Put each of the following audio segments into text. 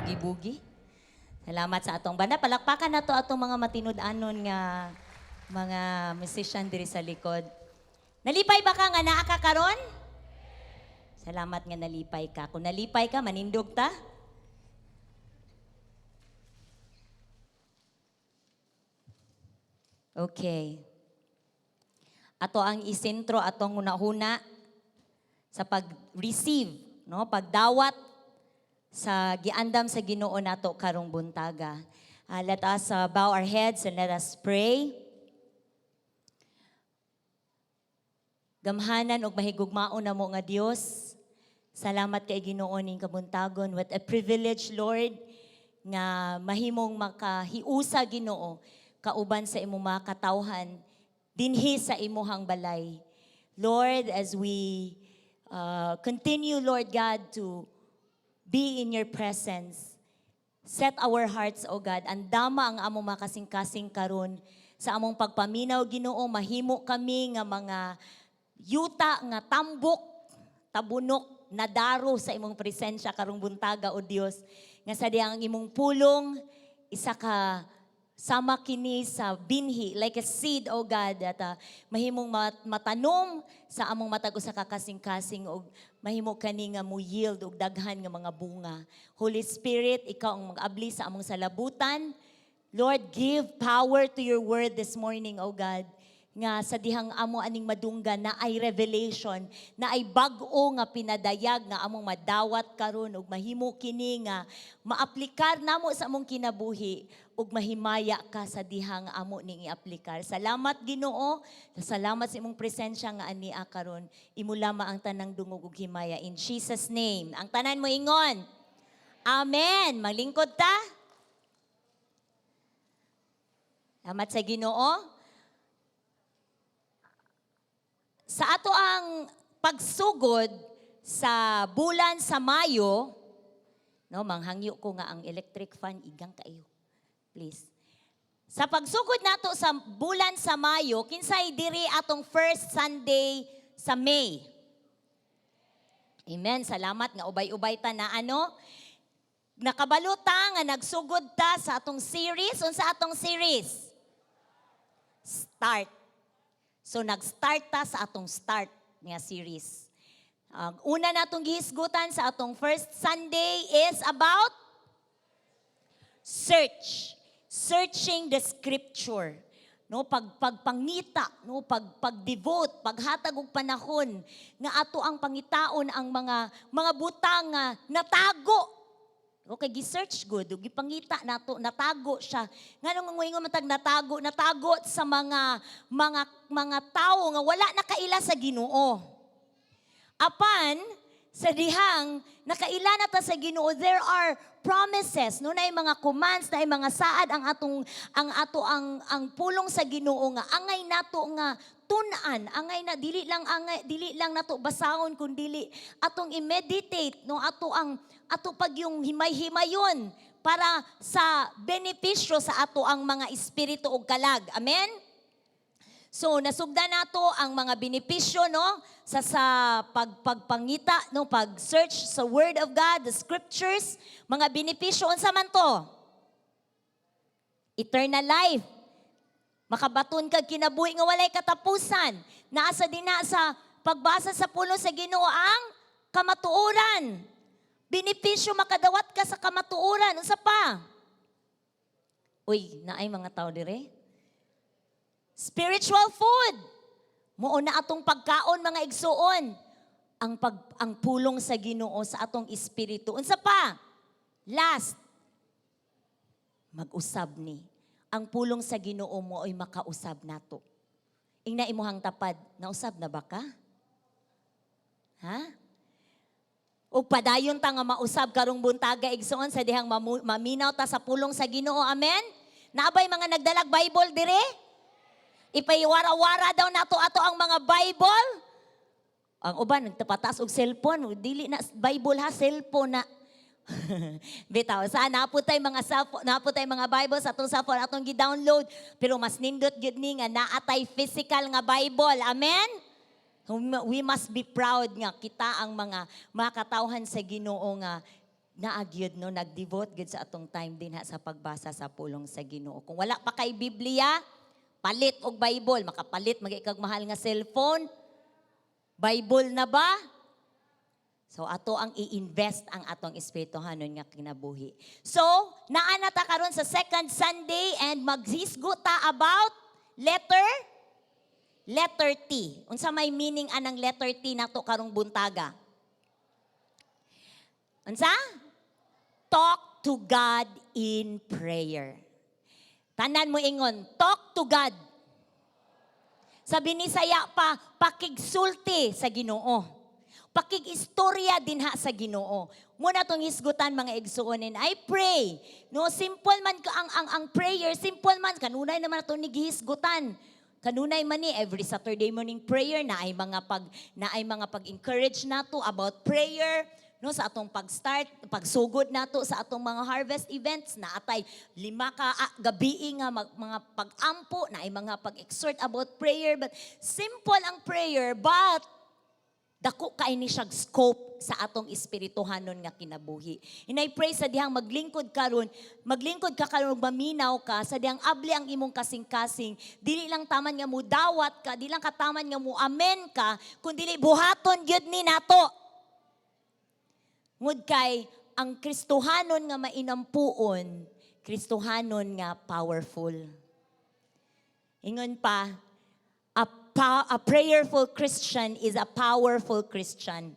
Bugi-bugi. Salamat sa atong banda. Palakpakan nato atong mga matinud-anon nga mga musician diri sa likod. Nalipay ba ka nga naa ka karon? Salamat nga nalipay ka. Kung nalipay ka, manindog ta. Okay. Ato ang isentro atong hunahuna sa pag-receive, no, pagdawat sa giandam sa Ginoo nato karong buntaga. Let us bow our heads and let us pray. Gamhanan ug mahigugmaon namo nga Dios. Salamat kay Ginoo ning kabuntagon. What a privilege, Lord, nga mahimong makahiusa, Ginoo, kauban sa imong mga katawhan dinhi sa imuhang balay. Lord, as we continue, Lord God, to be in your presence, set our hearts, O God. Andama ang among makasing-kasing karon sa among pagpaminaw, Ginoo, mahimo kami nga mga yuta nga tambok, tabunok, nadaro sa imong presensya karong buntaga, O Dios. Nga sa dihang imong pulong, isa ka sama kini sa binhi, like a seed, O God, at mahimong matanom sa among matag usa ka kasing-kasing og mahimo kani nga mo yield og daghan nga mga bunga. Holy Spirit, ikaw ang mag-abli sa among salabutan. Lord, give power to your word this morning, O God, nga sa dihang amo aning madunggan na ay revelation, na ay bag-o nga pinadayag nga among madawat karon ug mahimo kini nga maaplikar namo sa among kinabuhi ug mahimaya ka sa dihang amo ning iaplikar. Salamat, Ginoo, salamat sa imong presensya nga ania karon. Imo lamang ang tanang dungog ug himaya in Jesus' name. Ang tanan mo ingon. Amen. Maglingkod ta. Salamat sa Ginoo. Sa ato ang pagsugod sa bulan sa Mayo, no, manghangyo ko nga ang electric fan igang kayo. Please. Sa pagsugod nato sa bulan sa Mayo, kinsay diri atong first Sunday sa May? Amen. Salamat nga ubay-ubay ta na ano. Nakabalo ta nga nagsugod ta sa atong series. Unsa atong series? Start. So nag-start ta sa atong Start nga series. Ang una natong gihisgutan sa atong first Sunday is about search. Searching the scripture. No, pagpangita, no, pag-devote, paghatag og panahon nga ato ang pangitaon ang mga butang nga natago. Okay, gi-search good, ug gipangita nato, natago siya. Nganong ngoingon man tag natago, natago sa mga tawo nga wala nakaila sa Ginoo. Apan sa dihang nakaila na ta sa Ginoo, there are promises, no, naay mga commands, naay mga saad ang atong ang ato ang pulong sa Ginoo nga angay nato nga tun-an, angay na dili lang nato basahon kun dili atong i-meditate, no, ato ang ato pag yung himay-himayon para sa benepisyo sa ato ang mga espiritu ug kalag. Amen. So nasugdan nato ang mga benepisyo, no, sa pagpangita, no, pag-search sa Word of God, the scriptures, mga benepisyo unsa man to? Eternal life. Makabaton kag kinabuhi nga walay katapusan. Naa sa dina sa pagbasa sa pulong sa Ginoo ang kamatuoran. Benepisyo, makadawat ka sa kamatuoran. Unsa pa? Uy, naay mga tao dire. Spiritual food. Mao na atong pagkaon, mga igsuon. Ang pulong sa Ginoo sa atong espiritu. Unsa pa? Last, mag-usab ni. Ang pulong sa Ginoo mo ay makausab nato. Ingna imuhang tapad, nausab na ba ka? Ha? Ug padayon ta nga mausab karong buntaga, igsuon, sa dihang maminaw ta sa pulong sa Ginoo. Amen? Naa bay mga nagdalag Bible dire? Ipahiwara-wara daw nato ato ang mga Bible. Ang uban nagtapataas og cellphone, dili na Bible ha, cellphone na. Bitaw, sa naa pud tay mga cellphone, naa pud tay mga Bible sa atong cellphone atong gi-download, pero mas nindot gyud ni nga naa tay physical nga Bible. Amen? We must be proud nga kita ang mga makatawhan sa Ginoo nga Naa gyud, no, nag-devote gyud sa atong time dinha sa pagbasa sa pulong sa Ginoo. Kung wala pa kay Biblia, palit og Bible, makapalit man kag mahal nga cellphone. Bible na ba? So ato ang i-invest ang atong espirituhanon nga kinabuhi. So, naa na ta karon sa second Sunday and maghisgot ta about letter T. Unsa may meaning anang letter T nato karong buntaga? Unsa? Talk to God in prayer. Tanan mo ingon, "Talk to God." Sa Binisaya pa, pakigsulti sa Ginoo. Pakig-istorya dinha sa Ginoo. Mao na tong hisgutan, mga igsuon, and I pray. No, simple man ka ang prayer, simple man kanunay naman ato ni gihisgutan. Kanunay man ni every Saturday morning prayer na ay mga pag-encourage nato about prayer, no, sa atong pag-start, pagsugod nato sa atong mga harvest events na atay 5 ka gabi nga mga pag-ampo na ay mga pag-exhort about prayer. But simple ang prayer, but dako kay ni siyang scope sa atong espirituhanon nga kinabuhi. And I pray sa dihang maglingkod karon, maglingkod ka karon, maminaw ka, sa dihang abli ang imong kasing-kasing, dili lang taman nga mo dawat ka, dili lang kataman nga mo amen ka, kundi buhaton gyud ni nato. Ngud kay ang Kristohanon nga mainampuon, Kristohanon nga powerful. Ingon pa, a prayerful Christian is a powerful Christian.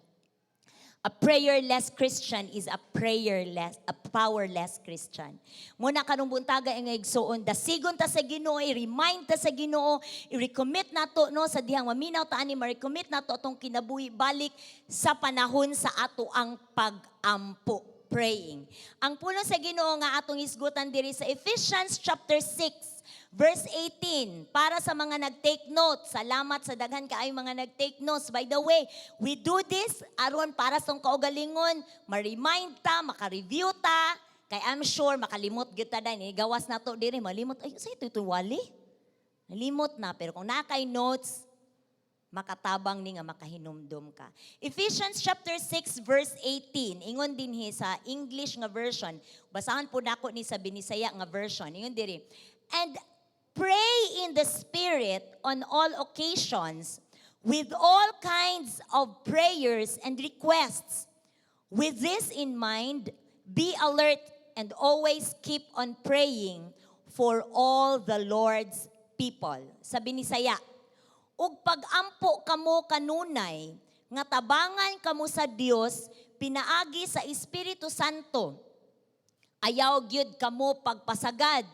A prayerless Christian is a powerless Christian. Mao na karong buntaga, nga igsuon, dasigon ta sa Ginoo, i-remind ta sa Ginoo, i-recommit nato, no, sa dihang maminaw ta ani, ma-recommit nato atong kinabuhi balik sa panahon sa ato ang pag-ampo, praying. Ang pulong sa Ginoo nga atong hisgutan diri sa Ephesians chapter 6 verse 18. Para sa mga nag-take notes, salamat sa daghan kaayo mga nag-take notes. By the way, we do this aron para sa kaugalingon, ma-remind ta, maka-review ta. Kay I'm sure makalimot gyud ta dai gawas nato diri, malimot ay sa ito wali. Nalimot na, pero kung naa kay notes, makatabang ni nga makahinumdum ka. Ephesians chapter 6 verse 18, ingon dinhi sa English nga version. Basahan po nako ni sa Binisaya nga version. Ingon diri, "And pray in the Spirit on all occasions with all kinds of prayers and requests. With this in mind, be alert and always keep on praying for all the Lord's people." Sa Binisaya, "Ug pagampo kamo kanunay nga tabangan kamo sa Dios pinaagi sa Espiritu Santo. Ayaw gyud kamo pagpasagad,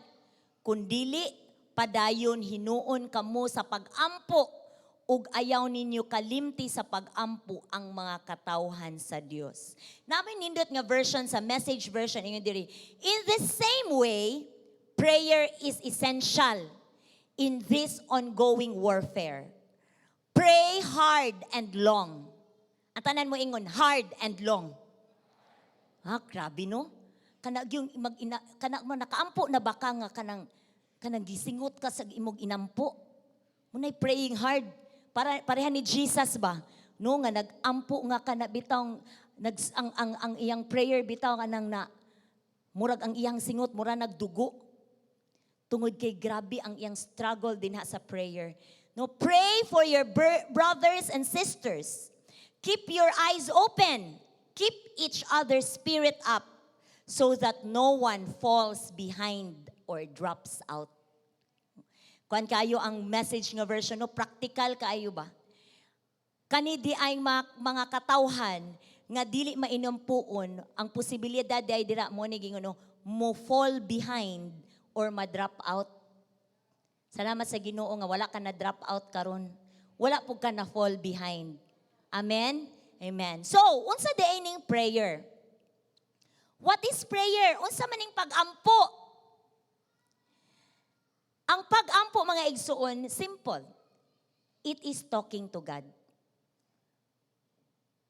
kundili padayon hinuon kamo sa pagampo ug ayaw ninyo kalimti sa pagampo ang mga katawhan sa Dios." Naa may nindot nga version sa Message version, ingon diri, "In the same way, prayer is essential in this ongoing warfare. Pray hard and long." Ang tanan mo ingon, "Hard and long." Ha, grabe, no? Kana yung mag ina, kana mo nakaampo na baka nga kanang gisingot ka sa imong inampo. Mao nay praying hard. Para pareha ni Jesus ba? No, nga nagampo nga kana bitaw nag ang iyang prayer bitaw kanang na murag ang iyang singot mura nagdugo. Tungod kay grabe ang iyang struggle dinha sa prayer. No, pray for your brothers and sisters. Keep your eyes open. Keep each other's spirit up so that no one falls behind or drops out. Kuan kayo ang Message nga version, no, practical kaayo ba? Kani di ay mga katawhan nga dili mainampuon, ang posibilidad di ay dira mo ni gingon, no, mo fall behind or ma-drop out. Salamat sa Ginoo nga wala ka na drop out karon. Wala pud ka na fall behind. Amen? Amen. So, unsa di ning prayer? What is prayer? Unsa man ning pag-ampo? Ang pag-ampo, mga igsuon, simple. It is talking to God.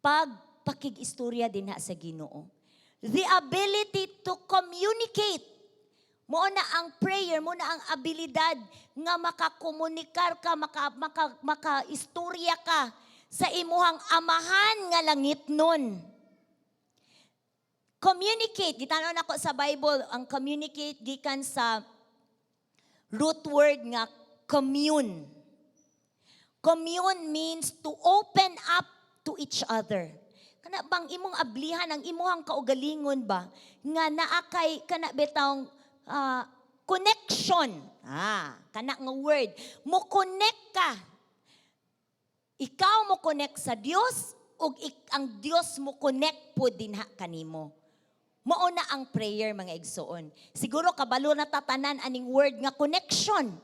Pagpakig-istorya dinha sa Ginoo. The ability to communicate. Mao na ang prayer, mao na ang abilidad nga makakomunikar ka, maka istorya ka sa imuhang amahan nga langitnon. Communicate, gitanaw nako sa Bible, ang communicate gikan sa root word nga commune. Commune means to open up to each other. Kana bang imong ablihan ang imuhang kaugalingon ba nga naa kay kana bitawng connection. Ah, kana nga word. Mo connect ka. Ikaw mo connect sa Dios ug ang Dios mo connect po dinha kanimo. Mao na ang prayer, mga igsoon. Siguro kabalo na ta tanan aning word nga connection.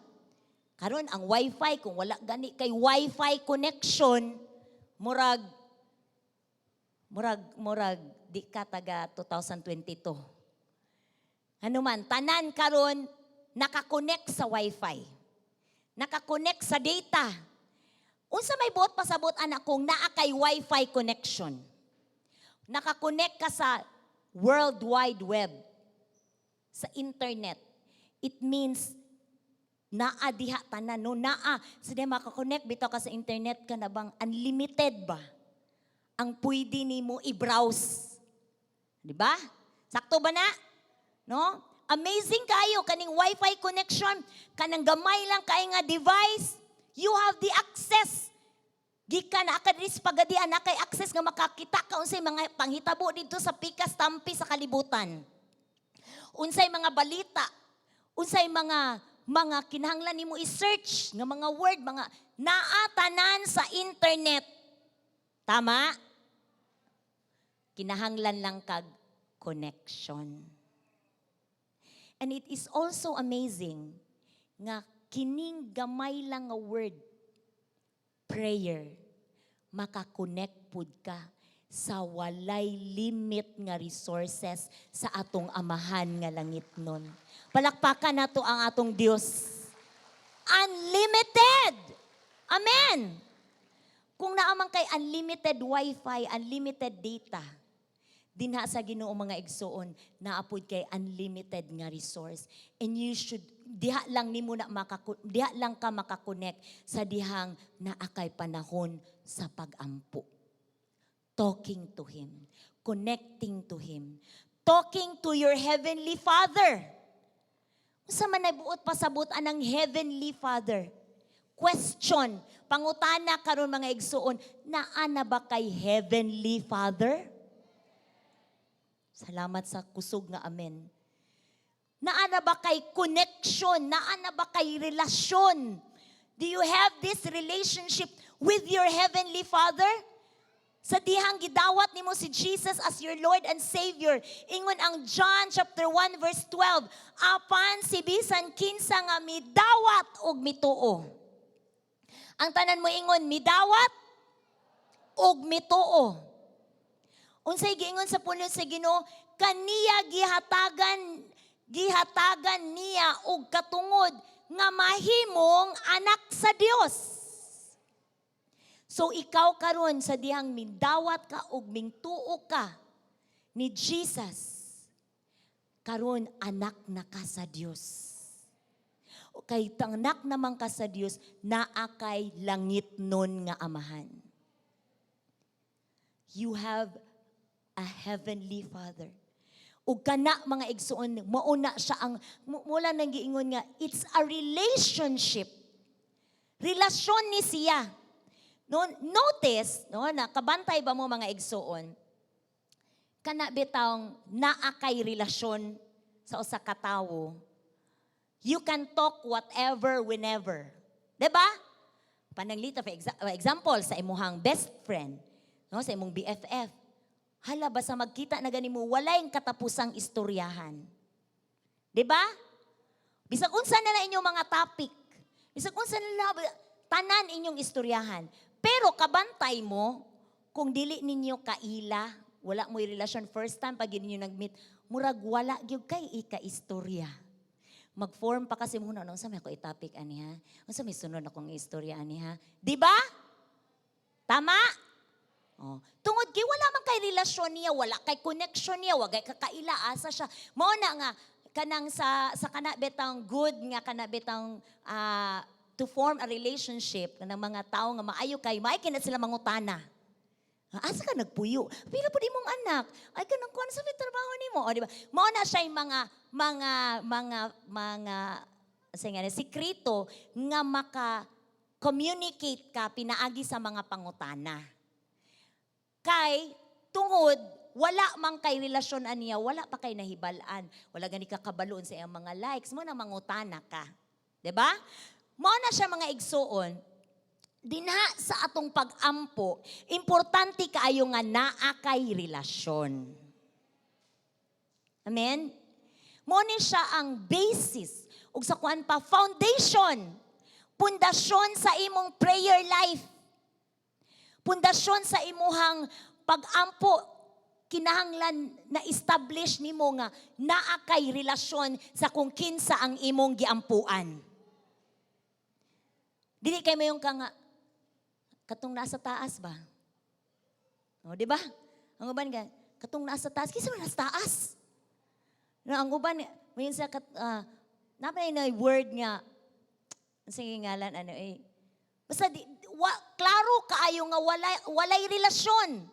Karon ang wifi, kung wala gani kay wifi connection, murag di ka taga 2022. Ano man, tanan karon nakakonect sa wifi. Nakakonect sa data. Unsa may buot pasabot ana kung naa kay wifi connection? Nakakonect ka sa World Wide Web, sa internet. It means naa diha tanan, no? Naa sa di makakonect bitaw ka sa internet ka na bang unlimited ba ang pwede nimo i-browse, di ba? Sakto ba na, no? Amazing kayo kaning wifi connection. Kanang gamay lang kay nga device, you have the access gikan na ka diri sa Pagadian, na kay access nga makakita ka unsay mga panghitabo dito sa pikas tampi sa kalibutan, unsay mga balita, unsay mga kinahanglan nimo i-search nga mga word, mga naa tanan sa internet. Tama? Kinahanglan lang kag connection. And it is also amazing nga kining gamay lang nga word, prayer, makakonect pud ka sa walay limit nga resources sa atong Amahan nga langitnon. Palakpakan nato ang atong Dios. Unlimited! Amen! Kung naa man kay unlimited wifi, unlimited data, dinha sa Ginoo, mga igsoon, naa pod kay unlimited nga resource. And you should diha lang ka makakonect sa dihang naa kay panahon sa pagampo. Talking to Him, connecting to Him, talking to your Heavenly Father. Unsa man ay buot pasabot anang Heavenly Father? Question, pangutana karon, mga igsoon, naa na ba kay Heavenly Father? Salamat sa kusog nga amen. Naa na ba kay connection? Naa na ba kay relasyon? Do you have this relationship with your Heavenly Father? Sa dihang gidawat nimo si Jesus as your Lord and Savior. Ingon ang John chapter 1 verse 12, apan si bisan kinsa nga midawat og mituo. Ang tanan mo ingon, midawat og mituo. Unsay giingon sa pulong sa Ginoo? Kaniya gihatagan niya og katungod nga mahimong anak sa Dios. So ikaw karon, sa dihang mindawat ka og mingtuo ka ni Jesus, karon anak na ka sa Dios. Kay anak naman ka sa Dios, naa kay langitnon nga Amahan. You have a Heavenly Father. Ug kana, mga igsoon, mauna siya ang mula nang giingon nga it's a relationship. Relasyon ni siya. No, notice, no, nakabantay ba mo, mga igsoon? Kana bitawng naa kay relasyon sa usa ka tawo, you can talk whatever, whenever. 'Di ba? Pananglita, for example, sa imuhang best friend, no, sa imong BFF. Hala, basta magkita na gani mo, walay katapusang istoryahan. 'Di ba? Bisag unsa na lang inyong mga topic. Bisag unsa na lang, tanan inyong istoryahan. Pero kabantay mo, kung dili ninyo kaila, wala mo'y relasyon, first time pag ninyo nag-meet, murag wala gyud kay ika-istorya. Mag-form pa kasi muna, ano, unsa may ako i-topic ani ha? Unsa may sunod akong istorya ani ha? Di ba? Tama? Oh. Tungod kay wala man kay relasyon niya, wala kay connection niya, wa kay kakaila asa siya. Mao na nga kanang sa kana bitang good nga kana bitang to form a relationship kanang mga tao nga maayo kay maay kina sila mangutana. Asa ka nagpuyo? Pila pud imong anak? Ay, kanang kuan sa may trabaho nimo. O, di ba? Mao na siya yung mga sa nga sikreto nga maka communicate ka pinaagi sa mga pangutana. Kay tungod wala man kay relasyon aniya, wala pa kay nahibal-an. Wala gani ka kabaloon sa iyang mga likes, mao na mangutana ka. 'Di ba? Mao na siya, mga igsuon, dinha sa atong pag-ampo, importante kaayo nga naa kay relasyon. Amen? Mao ni siya ang basis ug sa kuan pa, foundation, pundasyon sa imong prayer life. Pundasyon sa imuhang pag-ampo, kinahanglan na establish nimo nga naa kay relasyon sa kung kinsa ang imong giampuan. Dili kay mayon ka nga katong nasa taas ba? O, di ba? Ang uban ka, katong nasa taas, kinsa man nasa taas? No, ang uban, mayon sa kat, napay na word nga, sige, ngalan, ano eh, basta di, wa, klaro kaayo nga walay relasyon.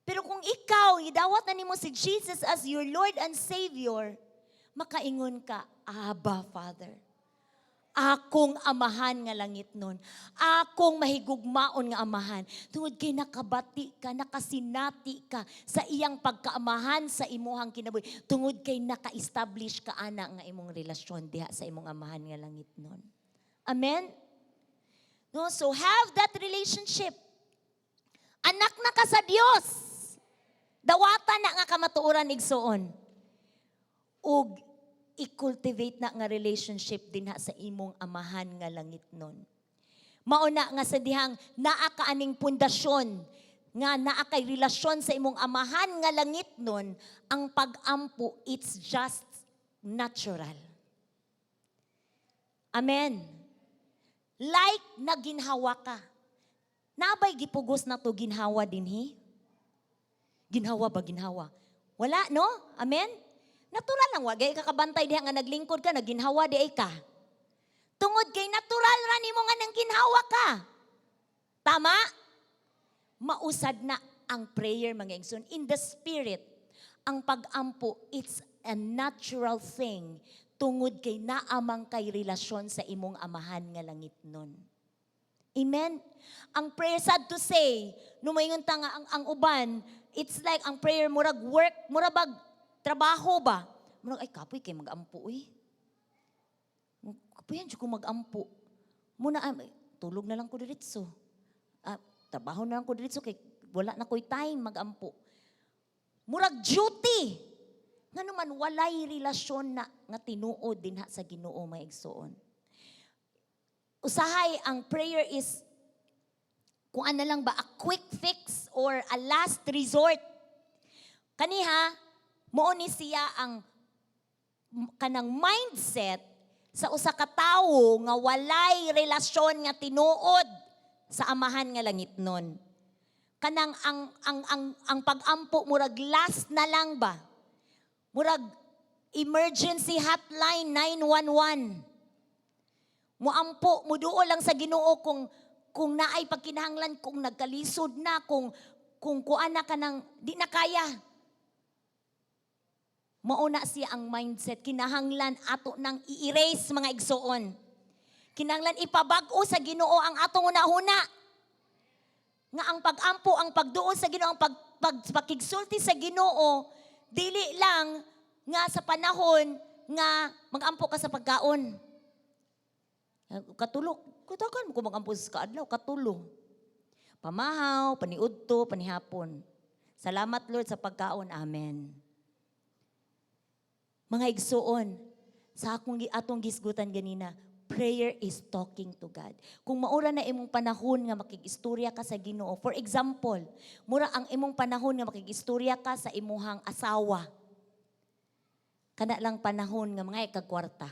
Pero kung ikaw, idawat na nimo si Jesus as your Lord and Savior, makaingon ka, "Abba, Father. Akong amahan nga langit nun. Akong mahigugmaon nga amahan." Tungod kay nakabati ka, nakasinati ka sa iyang pagkaamahan sa imuhang kinabuhi. Tungod kay naka-establish ka ana nga imong relasyon diha sa imong amahan nga langit nun. Amen? No, so have that relationship. Anak na ka sa Dios. Dawata na nga kamatuoran, igsuon. Ug i-cultivate na nga relationship dinha sa imong amahan nga langit nun. Mao na nga sa dihang naa ka aning pundasyon nga naa kay relasyon sa imong amahan nga langit nun, ang pag-ampo, it's just natural. Amen. Like naginhawa ka. Nabay gipugos na to ginhawa dinhi? Ginhawa ba, ginhawa? Wala, no? Amen? Natural lang, wagay ka kabantay diha nga naglingkod ka, naginhawa di ay ka. Tungod kay natural ra nimo nga nang ginhawa ka. Tama? Mausad na ang prayer, mga igsoon. In the spirit, ang pag-ampo, it's a natural thing tungod kay naamang kay relasyon sa imong amahan nga langit nun. Amen? Ang prayer, sad to say, numaingon ta nga ang uban, it's like ang prayer murag work, murag bag trabaho ba? Murag, "Ay, kapoy kay mag-ampo eh. Kapoy yan ko mag-ampo. Muna, ah, tulog na lang ko diretso. Ah, trabaho na lang ko diretso kay wala na ko'y time mag-ampo." Murag duty. Nga naman walay relasyon na nga tinuod dinha sa Ginoo, mga igsoon. Usahay ang prayer is kung ano lang ba, a quick fix or a last resort. Kaniha, mao ni siya ang kanang mindset sa usa ka tawo nga walay relasyon nga tinuod sa amahan nga langit nun. Kanang ang pag-ampo murag last na lang ba? Murag emergency hotline 911. Muampo, muduol lang sa Ginoo kung naay pagkinahanglan, kung nagkalisod na, kung kuan na ka ng di na kaya. Mauna siya ang mindset. Kinahanglan ato nang i-erase, mga igsoon. Kinahanglan ipabag-o sa Ginoo ang atong hunahuna. Nga ang pag-ampo, ang pagduol sa Ginoo, ang pagkigsulti sa Ginoo, dili lang nga sa panahon nga mag-ampo ka sa pagkaon. Katulo, kutakan mo ko mag-ampo sa kaadlaw, katulo. Pamahaw, paniudto, panihapon. "Salamat, Lord, sa pagkaon. Amen." Mga igsuon, sa akong atong gisgutan ganina, prayer is talking to God. Kung maura na imong panahon nga makig-istorya ka sa Ginoo, for example, mura ang imong panahon nga makig-istorya ka sa imuhang asawa. Kana lang panahon nga mga kag kwarta.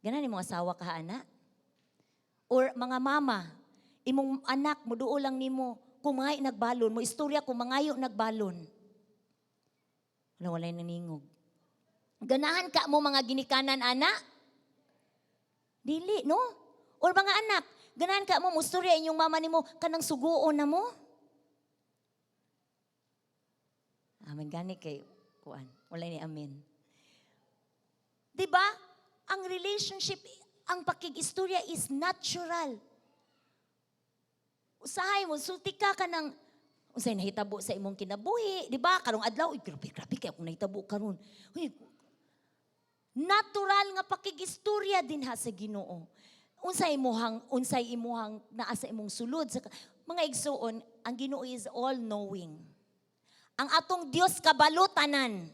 Ganahan imong asawa ka, ana? Or mga mama, imong anak muduol lang nimo kung mga nagbalon, mo istorya kung mangayo nagbalon. Wala, walay naningog. Ganahan ka mo mga ginikanan, ana? Dili, no? Or mga anak, ganahan ka mo mustorya inyong mama nimo kanang suguon na mo? Amen gani kay kuan. Wala ni amen. 'Di ba? Ang relationship, ang pakig-istorya is natural. Usahay mo, sulti ka ka ng unsay nahitabo sa imong kinabuhi, di ba? Karong adlaw, uy, grabe, grabe kay akong nahitabo karon. Uy, natural nga pakigistorya dinha sa Ginoo. Unsay imuhang naa sa imong sulod sa mga igsuon, ang Ginoo is all knowing. Ang atong Dios kabalo tanan.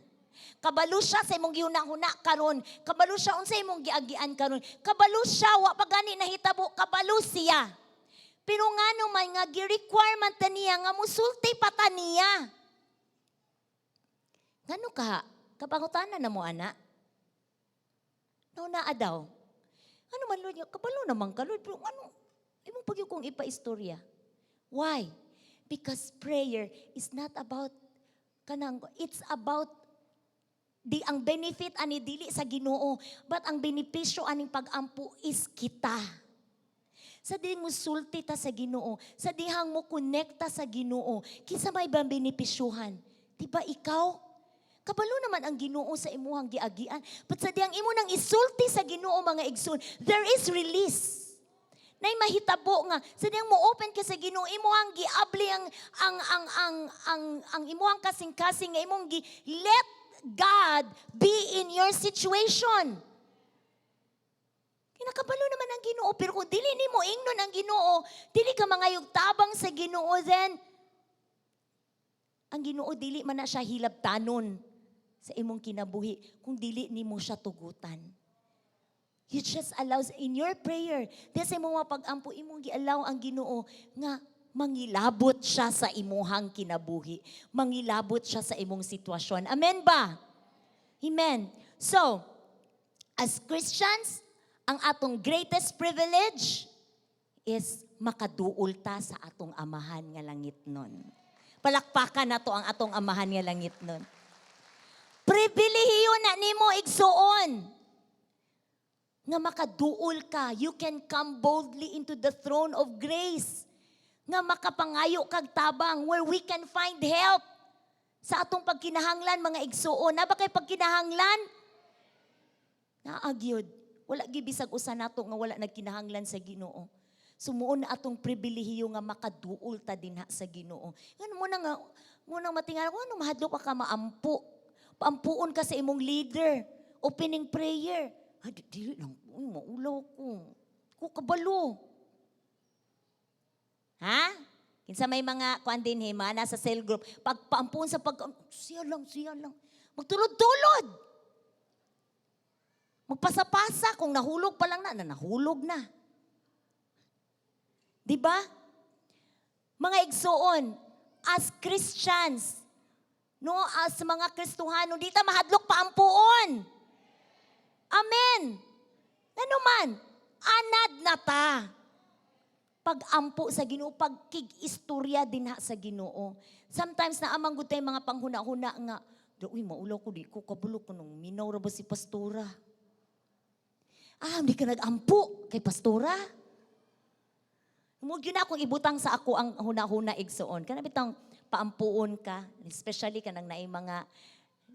Kabalo siya sa imong gihuna-huna karon. Kabalo siya unsay imong giagian karon. Kabalo siya wa pa gani nahitabo, kabalo siya. Pero ngano man nga gi-requirement ta niya nga musulti pa ta niya? Ngano ka? Kapangutana na mo ana? Naunaa daw. Ano man, Lord, kabalo naman ka, Lord, pero ano, imong pag kong ipa-istorya. Why? Because prayer is not about kanang, it's about di ang benefit ani dili sa Ginoo, but ang benepisyo aning pag-ampo is kita. Sa dihang mo sulti ta sa Ginoo, sa dihang mo konekta sa Ginoo, kinsa may bang benepisyuhan? Di ba ikaw? Kabalo naman ang Ginoo sa imuhang giagian. But sa dihang imo nang isulti sa Ginoo, mga igsoon, there is release. Nay mahitabo nga sa dihang mo open ka sa Ginoo, imuhang giabli ang imuhang kasing-kasing nga imong gi let God be in your situation. Kinakabalo naman ang Ginoo, pero kung dili nimo ingnon ang Ginoo, dili ka mangayog tabang sa Ginoo, then ang Ginoo dili man na siya hilabtanon sa imong kinabuhi kung dili nimo siya tugutan. You just allows in your prayer, di sa imong mga pag-ampo, imong gi-allow ang Ginoo nga mangilabot siya sa imuhang kinabuhi. Mangilabot siya sa imong sitwasyon. Amen ba? Amen. So, as Christians, ang atong greatest privilege is makaduol ta sa atong Amahan nga langitnon. Palakpakan nato ang atong Amahan nga langitnon. Pribilehiyo na nimo, igsuon, nga makaduol ka. You can come boldly into the throne of grace. Nga makapangayo kag tabang where we can find help sa atong pagkinahanglan, mga igsuon. Na ba kay pagkinahanglan? Naa gyud. Wala gyud bisag usa nato nga wala nagkinahanglan sa Ginoo. Sumuon na atong pribilehiyo nga makaduol ta dinha sa Ginoo. Ngano mo na nga mo nang matingala ko ano, mahadlok ka maampo. Paampuon ka sa imong leader. Opening prayer. Ay, dili lang. Uy, maulaw ko. Ko kabalo. Ha? Kinsa may mga kuan din hima nasa cell group. Pag paampuon sa pag siya lang, siya lang. Magtulod-tulod. Magpasa-pasa kung nahulog pa lang na, na nahulog na. 'Di ba? Mga igsuon, as Christians, no, as mga Kristohano, di ta mahadlok paampuon. Amen. Ano man, anad na ta. Pag-ampo sa Ginoo, pagkig-istorya dinha sa Ginoo. Sometimes naa man gud tay mga panghuna-huna nga, "Uy, maulaw ko, di ko kabalo ko nung minaw ra ba si pastora." Ah, hindi ka nag-ampo kay pastora. Mo gyud na akong ibutang sa ako ang huna-huna, igsuon. Kana bitang paampuon ka, especially kanang naay mga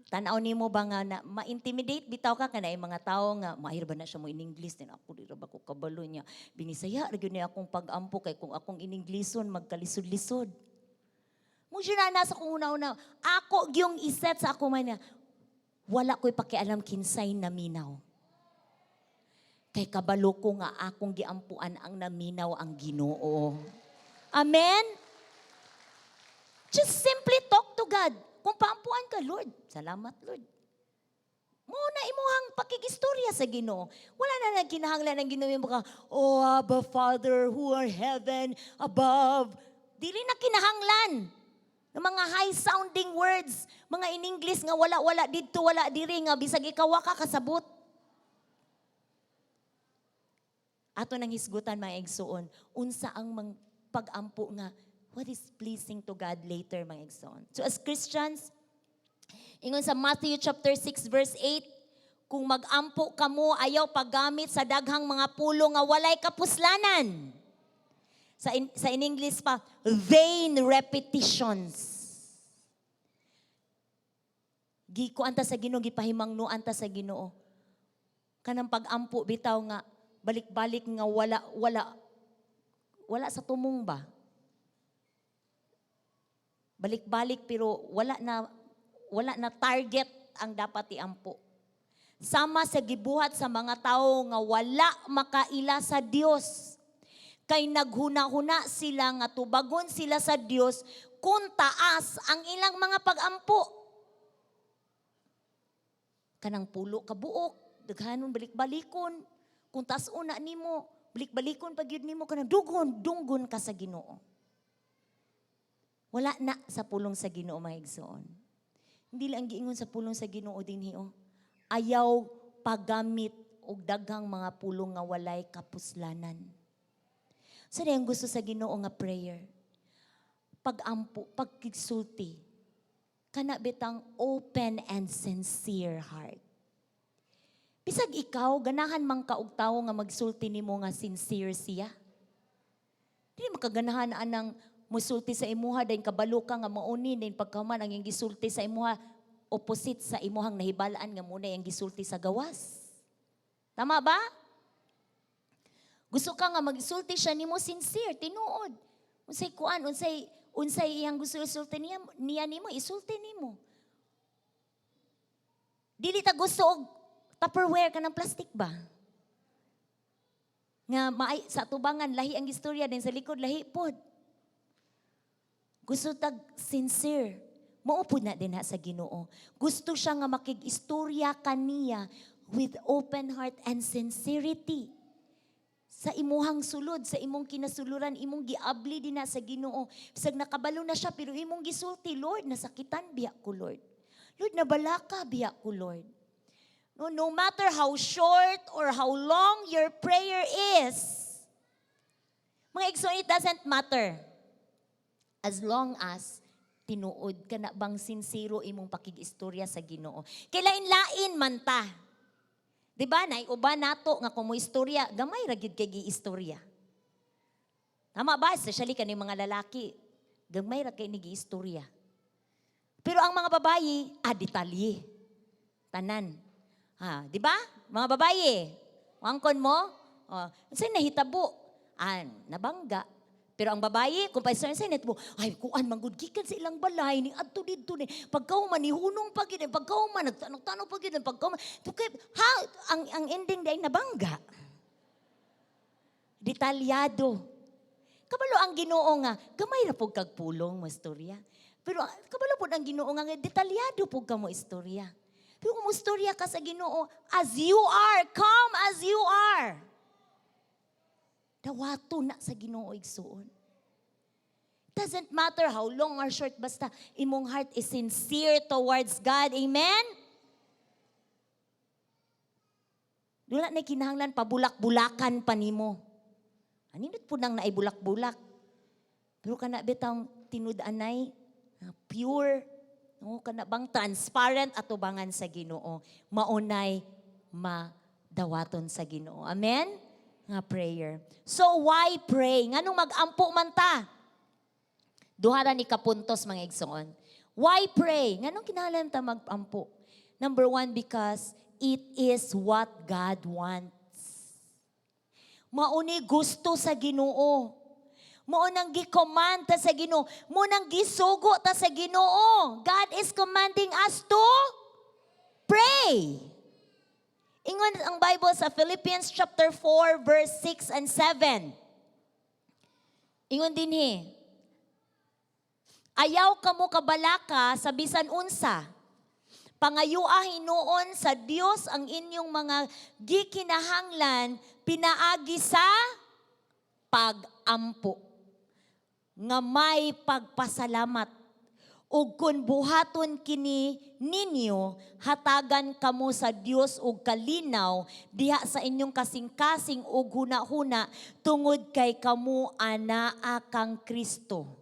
tanaw nimo ba nga na ma-intimidate bitaw ka kanay mga tawo nga mahir ba na siya mo in English din, ako di ra ba ko kabalo niya. Binisaya ra gyud ni akong pag-ampo kay kung akong in-Englishon magkalisod-lisod. Mo siya na nasa kong una-una. Ako gyung iset sa ako man na wala ko'y pakialam kinsay naminaw. Kay kabalo ko nga akong giampuan ang naminaw, ang Ginoo. Amen? Just simply talk to God. Kung paampuan ka, "Lord, salamat, Lord." Mo na imuhang pakigistorya sa Ginoo. Wala na nagkinahanglan ng Ginoo yung baka, "Oh, Abba Father who are heaven above." Dili na kinahanglan ng mga high-sounding words, mga in English nga wala-wala didto, wala diri, nga bisag ikaw wa ka kasabot. Ato nang hisgutan, mga igsuon, unsa ang mang pag-ampo nga what is pleasing to God later, mga igsuon. So as Christians, ingon sa Matthew chapter 6 verse 8, kung mag-ampo kamo, ayaw paggamit sa daghang mga pulong nga walay kapuslanan. Sa in English pa, vain repetitions. Gikuan ta sa Ginoo, gipahimangnuan ta sa Ginoo. Kanang pag-ampo bitaw nga balik-balik nga wala wala wala sa tumong ba? Balik-balik pero wala na target ang dapat iampo. Sama sa gibuhat sa mga tao nga wala makaila sa Dios. Kay naghuna-huna sila nga tubagon sila sa Dios kung taas ang ilang mga pag-ampo. Kanang 10 ka buok, daghanon balik-balikon. Kung taas una nimo, balik-balikon pag yun nimo kanang dugon, dunggon ka sa Ginoo. Wala na sa pulong sa Ginoo, mga igsoon. Hindi lang giingon sa pulong sa Ginoo dinhi oh. Ayaw paggamit og daghang mga pulong nga walay kapuslanan. Sa ang gusto sa Ginoo nga prayer? Pag-ampo, pagkigsulti. Kana bitang open and sincere heart. Bisag ikaw, ganahan man ka og tawo nga magsulti nimo nga sincere siya. Dili makaganahan anang musulti sa imuha dayon kabalo ka nga mauni din pagkaman ang iyang gisulti sa imuha opposite sa imuhang nahibalaan nga muna iyang gisulti sa gawas. Tama ba? Gusto ka nga magsulti siya nimo sincere, tinuod. Unsay kuan, unsay iyang gusto isulti niya nimo, isulti nimo. Dili ta gusto og Tupperware ka ng plastic ba? Nga maay sa tubangan lahi ang istorya din sa likod lahi pod. Gusto tag sincere. Mao pud na din ha sa Ginoo. Gusto siya nga makig-istorya kaniya with open heart and sincerity. Sa imuhang sulod, sa imong kinasuluran, imong giabli din na sa Ginoo. Bisag nakabalo na siya pero imong gisulti, "Lord, nasakitan biya ko, Lord. Lord, nabalaka biya ko, Lord." No, no matter how short or how long your prayer is, mga igsoon, it doesn't matter. As long as tinuod ka na bang sinsero imong pakig-istorya sa Ginoo. Kay lain-lain man ta. 'Di ba? Naiuban nato nga kung mo istorya, gamay ra gyud kay giistorya. Tama ba? Especially kani mga lalaki, gamay ra kay ni giistorya. Pero ang mga babayi, detalye. Tanan. Ha, 'di ba? Mga babayi, wangkon mo? Oh, unsay nahitabo? Ah, nabangga. Pero ang babayi, kung pa sa nahitabo, ay kuan man gud gikan sa ilang balay ni adto didto ni pagkahuman ni hunong pa gid, pagkahuman nagtanong-tanong pa gid, pagkahuman tukay ha ang ending day nabangga. Detalyado. Kabalo ang Ginoo nga gamay ra pud kag pulong mo istorya. Pero kabalo pud ang Ginoo nga detalyado pud ka mo istorya. Pero kung mo istorya ka sa Ginoo, as you are, come as you are. Dawato na sa Ginoo, igsuon. Doesn't matter how long or short, basta imong heart is sincere towards God. Amen? Wala na kinahanglan pabulak-bulakan pa nimo. Aninot po nang naibulak-bulak. Pero kana bitang tinud-anay, pure, no, kana bang transparent atubangan sa Ginoo, maunay madawaton sa Ginoo. Amen? Nga prayer. So why pray? Nganong mag-ampo man ta? Duha ra ni kapuntos, mga igsoon. Why pray? Nganong kinahanglan ta mag-ampo? Number one, because it is what God wants. Mauni gusto sa Ginoo. Mao nang gi-command ta sa Ginoo. Mao nang gisugo ta sa Ginoo. God is commanding us to pray. Ingon ang Bible sa Philippians chapter 4 verse 6 and 7. Ingon dinhi. "Ayaw kamo kabalaka sa bisan unsa. Pangayua hinuon sa Dios ang inyong mga gikinahanglan pinaagi sa pag-ampo nga may pagpasalamat. Ug kun buhaton kini ninyo, hatagan kamo sa Dios og kalinaw diha sa inyong kasing-kasing ug huna-huna tungod kay kamo anaa kang Kristo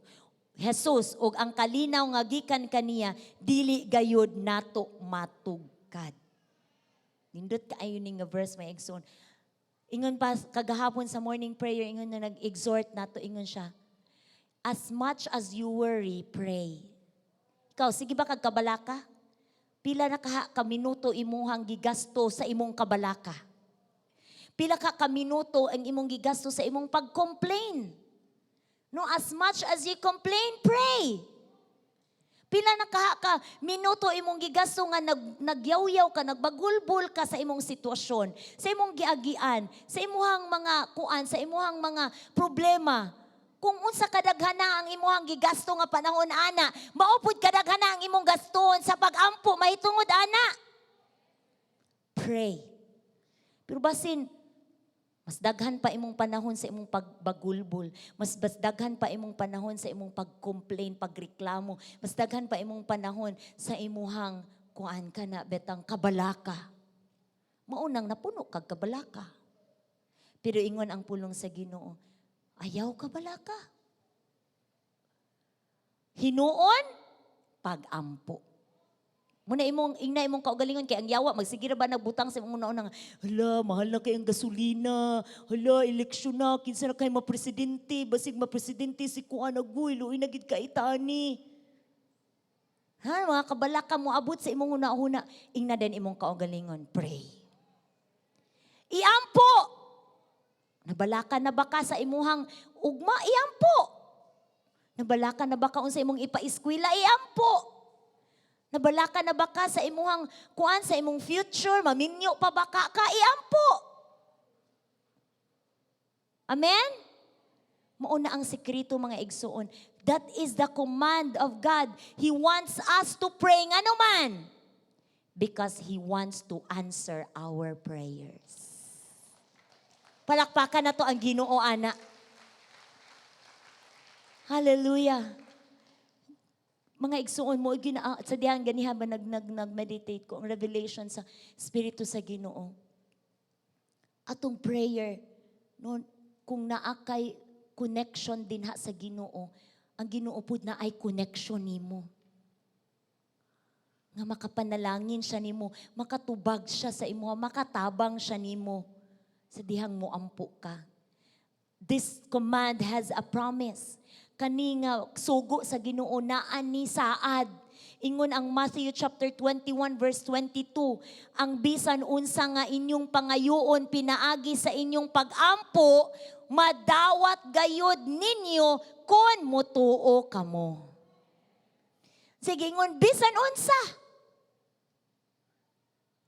Jesus ug ang kalinaw nga gikan kaniya dili gayud nato matugkad." Nindot kaayo ni nga verse, mga igsoon. Ingon pa kagahapon sa morning prayer, ingon na nag-exhort nato, ingon siya, "As much as you worry, pray." Ikaw, sige ba kag kabalaka? Pila na kaha ka minuto imuhang gigasto sa imong kabalaka? Pila ka minuto ang imong gigasto sa imong pag-complain? No, as much as you complain, pray. Pila na kaha ka minuto imong gigasto nga nagyawyaw ka, nagbagulbol ka sa imong sitwasyon, sa imong giagian, sa imuhang mga kuan, sa imuhang mga problema? Kung unsa kadaghana ang imuhang gigasto nga panahon ana, mao pud kadaghana ang imong gaston sa pag-ampo mahitungod ana. Pray. Pero basin mas daghan pa imong panahon sa imong pagbagulbol. Mas daghan pa imong panahon sa imong pag-complain, pagreklamo. Mas daghan pa imong panahon sa imuhang kuan ka na betang kabalaka. Maunang napuno kag kabalaka. Pero ingon ang pulong sa Ginoo, ayaw kabalaka. Hinuon, pag-ampo. Muna imong ingna imong kaugalingon kay ang yawa magsige ra ba nagbutang sa imong una nga, "Hala, mahal na kay ang gasolina. Hala, eleksyon na, kinsa na kay mapresidente? Basig mapresidente si kuan, agoy, luoy na gid kay tani." Ha, mga kabalaka mo abot sa imong una-una, ingna din imong kaugalingon, pray. Iampo. Nabalaka na ba ka sa imuhang ugma? Iampo. Nabalaka na ba ka unsa imong ipa-eskwela? Iampo. Nabalaka na ba ka sa imuhang kuan, sa imong future, maminyo pa ba ka? Iampo. Amen? Mauna ang sekreto, mga igsuon. That is the command of God. He wants us to pray. Ngano man? Because He wants to answer our prayers. Palakpakan nato ang Ginoo ana. Hallelujah. Mga igsuon mo gina sa dihang ganiha ba nag nag nag-meditate ko ang revelation sa Espiritu sa Ginoo. Atong prayer, no, kung naa kay connection dinha sa Ginoo, ang Ginoo pud naay connection nimo. Nga makapanalangin siya nimo, makatubag siya sa imo, makatabang siya nimo sa dihang moampo ka. This command has a promise. Kani nga sugo sa Ginoo naa ni saad. Ingon ang Matthew chapter 21 verse 22, ang bisan unsa nga inyong pangayoon pinaagi sa inyong pag-ampo, madawat gayud ninyo kon mutuo kamo. Sige, ingon bisan unsa.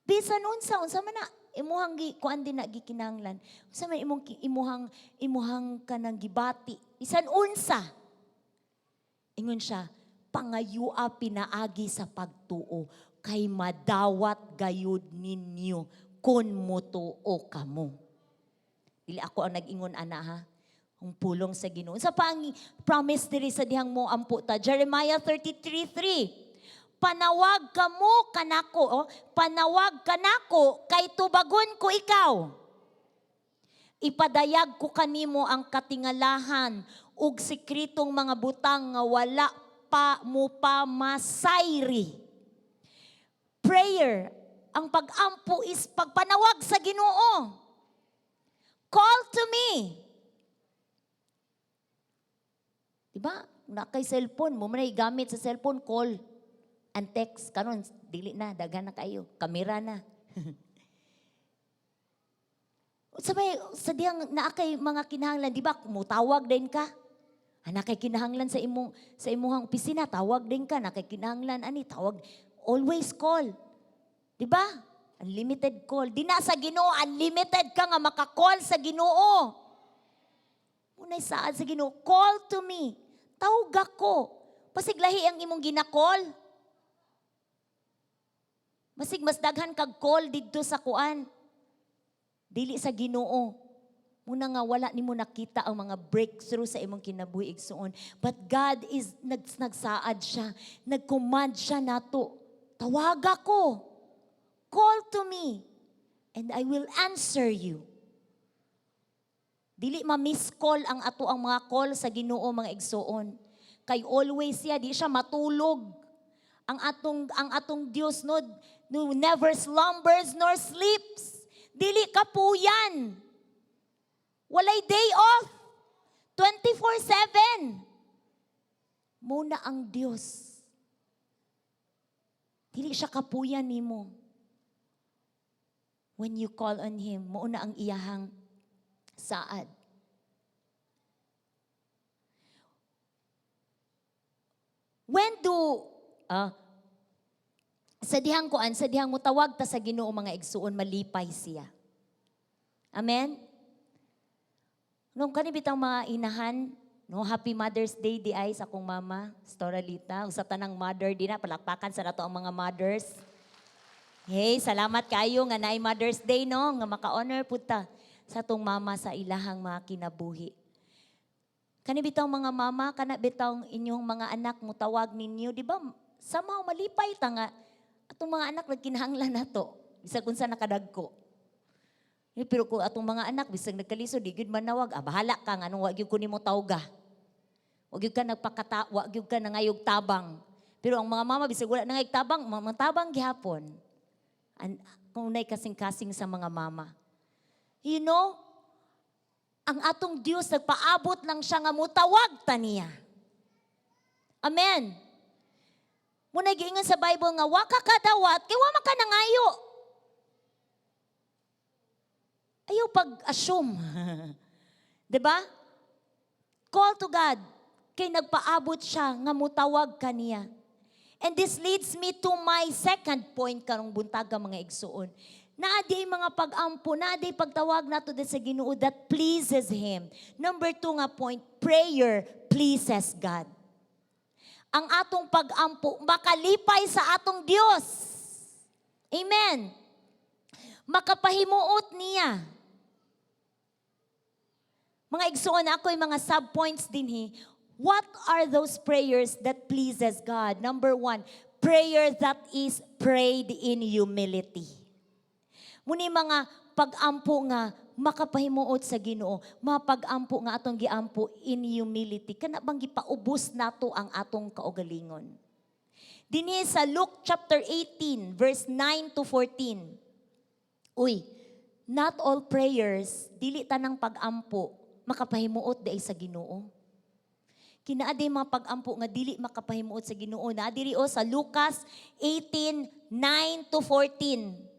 Bisan unsa, unsa man na imuhang gi kuan din na gikinahanglan. Unsa man imong imuhang kanang gibati. Bisan unsa. Ingon siya, pangayua pinaagi sa pagtuo kay madawat gayud ninyo kon mutuo kamo. Dili ako ang nag-ingon ana ha. Ang pulong sa Ginoo. Sa pa ang promise diri sa dihang mo ampo ta? Jeremiah 33:3. Panawag kamo kanako, oh, panawag kanako kay tubagon ko ikaw. Ipadayag ko kanimo ang katingalahan ug sekretong mga butang nga wala pa mo pa masayri. Prayer, ang pag-ampo is pagpanawag sa Ginoo. Call to me. Diba? Na kay cellphone mo man gamit sa cellphone, call and text. Karon dili na, daghan na kayo, kamera na. Sabay sa diyang naa kay mga kinahanglan, di ba? Mutawag din ka. Ana kay kinahanglan sa imuhang opisina, tawag din ka. Na kay kinahanglan ani, tawag. Always call. Di ba? Unlimited call. Di na sa Ginoo, unlimited ka nga maka-call sa Ginoo. Munay saad sa Ginoo, "Call to me." Tawag ako. Pasiglahi ang imong gina-call. Masig mas daghan kag call didto sa kuan. Dili sa Ginoo. Muna nga wala nimo nakita ang mga breakthrough sa imong kinabuhi, igsuon. But God is nagsaad siya, nag-command siya nato. Tawag ako. Call to me and I will answer you. Dili ma-miss call ang ato ang mga call sa Ginoo, mga igsuon. Kay always siya, di siya matulog. Ang atong Dios, no, never slumbers nor sleeps. Dili kapuyan. Walay day off. 24/7. Muna ang Dios. Dili siya kapuyan nimo. When you call on Him, mao na ang iyahang saad. When do, sa dihang kuan, sa dihang mutawag ta sa Ginoo, mga igsuon, malipay siya. Amen? Nung kani bitang mga inahan, no, happy Mother's Day diay sa akong mama, Storalita, ug sa tanang mother di na palakpakan sa nato ang mga mothers. Hey, salamat kayo nga naay Mother's Day, no, nga maka-honor pud ta sa atong mama sa ilahang mga kinabuhi. Kani bitang mga mama, kana bitang inyong mga anak mutawag ninyo, di ba? Somehow malipay ta nga atong mga anak nagkinahanglan nato bisag unsa nakadagko. Eh, pero kung atong mga anak bisag nagkalisod, di gyud manawag, ah, bahala ka, nganong wa gyud ko nimo tawga. Wa gyud ka nagpakata, wa gyud ka nangayog tabang. Pero ang mga mama bisag wala nangayog tabang, tabang gihapon. Kung nay kasing-kasing sa mga mama. Ang atong Dios, nagpaabot lang siya nga mutawag ta niya. Amen. Muna giingon sa Bible nga wa ka kadawat kay wa man ka nangayo. Ayaw pag-assume. 'Di ba? Call to God kay nagpaabot siya nga mutawag kaniya. And this leads me to my second point karong buntaga, mga igsuon. Naa di mga pag-ampo, naa di pagtawag nato sa Ginoo that pleases Him. Number two nga point, prayer pleases God. Ang atong pag-ampo makalipay sa atong Dios. Amen. Makapahimuot niya. Mga igsuon, ako'y mga sub-points dinhi. What are those prayers that pleases God? Number one, prayer that is prayed in humility. Muni mga pag-ampo nga makapahimuot sa Ginoo, mga pag-ampo nga atong giampo in humility. Kana bang gipaubos nato ang atong kaugalingon? Dinhi sa Luke chapter 18 verse 9 to 14. Uy, not all prayers, dili tanang pag-ampo makapahimuot diay sa Ginoo. Kay naa di mga pag-ampo nga dili makapahimuot sa Ginoo. Naa diri o sa Lucas 18, 9 to 14.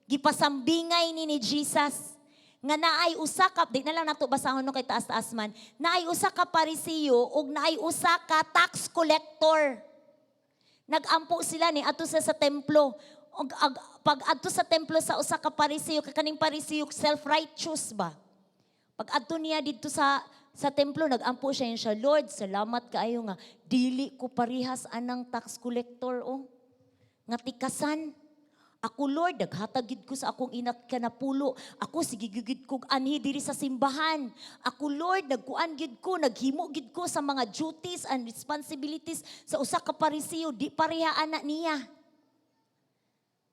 Gipasambingay ni Jesus nga naay usa ka, di na lang nato basahon no kay taas-taas man, naay usa ka Parisiyo ug naay usa ka tax collector. Nagampo sila ni adto sa templo. Og pag adto sa templo sa usa ka Parisiyo, kay kaning Parisiyo self-righteous ba? Pag adto niya didto sa templo, nagampo siya yun siya, "Lord, salamat kaayo nga dili ko parihas anang tax collector oh. Nga tikasan. Ako, Lord, naghatag gid ko sa akong inak kanapulo. Ako, sige gid kog anhi diri sa simbahan. Ako, Lord, nagkuan gid ko, naghimo gid ko sa mga duties and responsibilities sa usa ka Parisiyo, di pareha ana niya."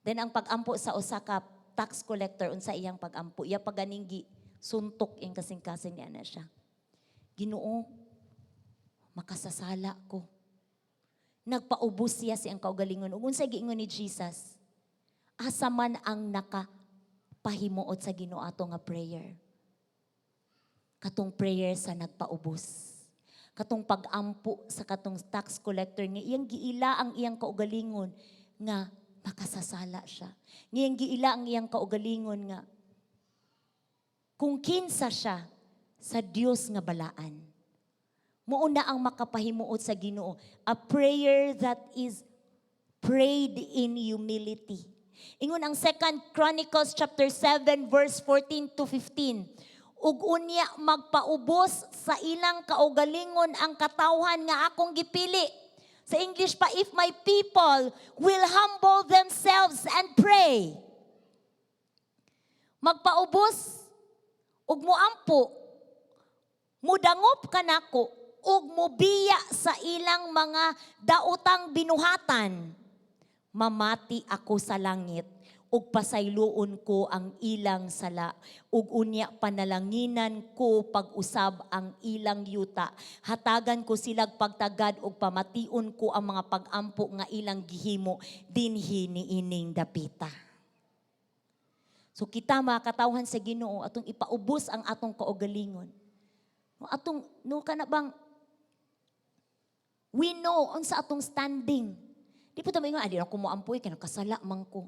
Then ang pagampo sa usa ka tax collector, unsa iyang pagampo? Iya paganing suntok iyang kasing-kasing niya na siya. "Ginoo, makasasala ko." Nagpaubos siya sa iyang kaugalingon. Ug unsa giingon ni Jesus? Asa man ang nakapahimuot sa Ginoo ato nga prayer? Katong prayer sa nagpaubos. Katong pag-ampo sa katong tax collector nga iyang giila ang iyang kaugalingon nga makasasala siya. Nga iyang giila ang iyang kaugalingon nga kung kinsa siya sa Dios nga balaan. Mao na ang makapahimuot sa Ginoo. A prayer that is prayed in humility. Ingon ang Second Chronicles chapter 7 verse 14 to 15. "Ug unya magpaubos sa ilang kaugalingon ang katawhan nga akong gipili." Sa English pa, "If my people will humble themselves and pray." Magpaubos ug muampo, mudangop kanako ug mubiya sa ilang mga daotang binuhatan, mamati ako sa langit ug pasayloon ko ang ilang sala ug unya panalanginan ko pag-usab ang ilang yuta. Hatagan ko silag pagtagad ug pamation ko ang mga pag-ampo nga ilang gihimo dinhi niining dapita. So kita, mga katawhan sa Ginoo, atong ipaubos ang atong kaugalingon. No, atong no kana bang we know unsa atong standing. Di pa ta moingon, "Ah, di na ko moampo kay nakasala man ko."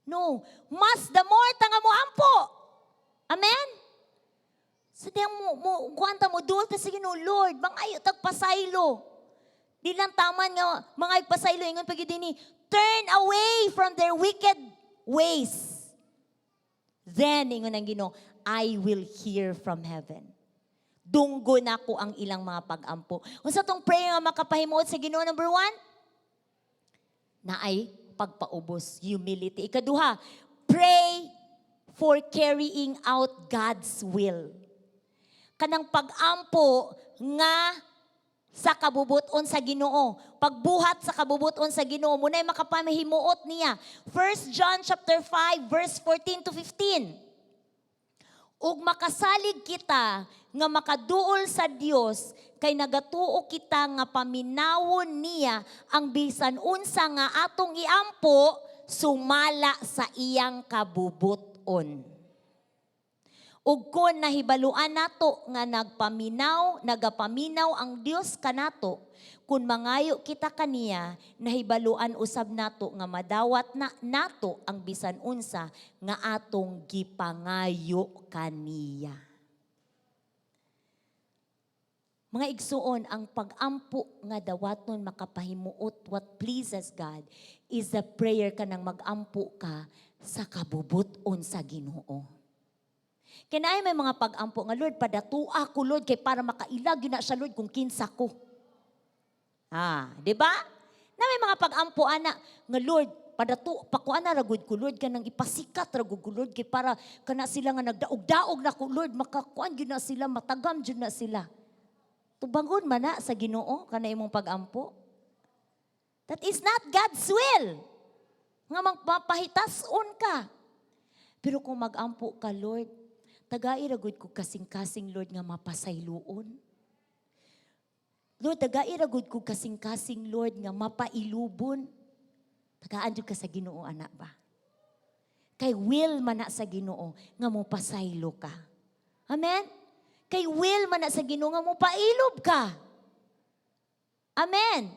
No, mas the more ta nga moampo. Amen? Sa diyang mo kuan ta mo duol ta sa Ginoo, "Lord, mangayo tag pasaylo." Di lang taman nga mga pasaylo, ingon pa gyud dinhi, turn away from their wicked ways. Then, ingon ang Ginoo, "I will hear from heaven. Dunggo nako ang ilang mga pag-ampo." Unsa tong prayer nga makapahimuot sa Ginoo? Number one, naay pagpaubos, humility. Ikaduha, pray for carrying out God's will. Kanang pag-ampo nga sa kabubuton sa Ginoo. Pagbuhat sa kabubuton sa Ginoo, muna'y makapamahimuot niya. 1 John chapter 5 verse 14 to 15. Ug makasalig kita nga makaduol sa Dios kay nagatuo kita nga paminawon niya ang bisan unsa nga atong iampo sumala sa iyang kabubuton. Ug kon nahibaluan nato nga nagpaminaw, nagapaminaw ang Dios kanato, kun mangayo kita kaniya, nahibaluan usab nato nga madawat na nato ang bisan unsa nga atong gipangayo kaniya. Mga igsuon, ang pag-ampo nga dawaton makapahimuot what pleases God is the prayer kanang mag-ampo ka sa kabubuton sa Ginoo. Kaya may mga pag-ampo nga, "Lord, padatua ko, Lord, kay para makailag yun na siya, Lord, kung kinsa ko." Ah, di ba? Na may mga pag-ampo ana nga, "Lord, padatu pakuan na ragud ko, Lord, kanang ipasikat ragud ko, Lord, kay para kana sila nga nagdaog-daog na ko, Lord, makakuan gyud na sila, matagam jud na sila." Tubangon man na sa Ginoo kana imong pag-ampo? That is not God's will. Nga magpapahitason ka. Pero kung mag-ampo ka, "Lord, tagai ra gud ko kasing-kasing, Lord, nga mapasayloon. Lord, tagai ra gud ko kasing-kasing, Lord, nga mapailubon." Tagaan jud ka sa Ginoo ana ba? Kay will man na sa Ginoo nga mo pasaylo ka. Amen? Kay will man na sa Ginoo nga mo pailob ka. Amen.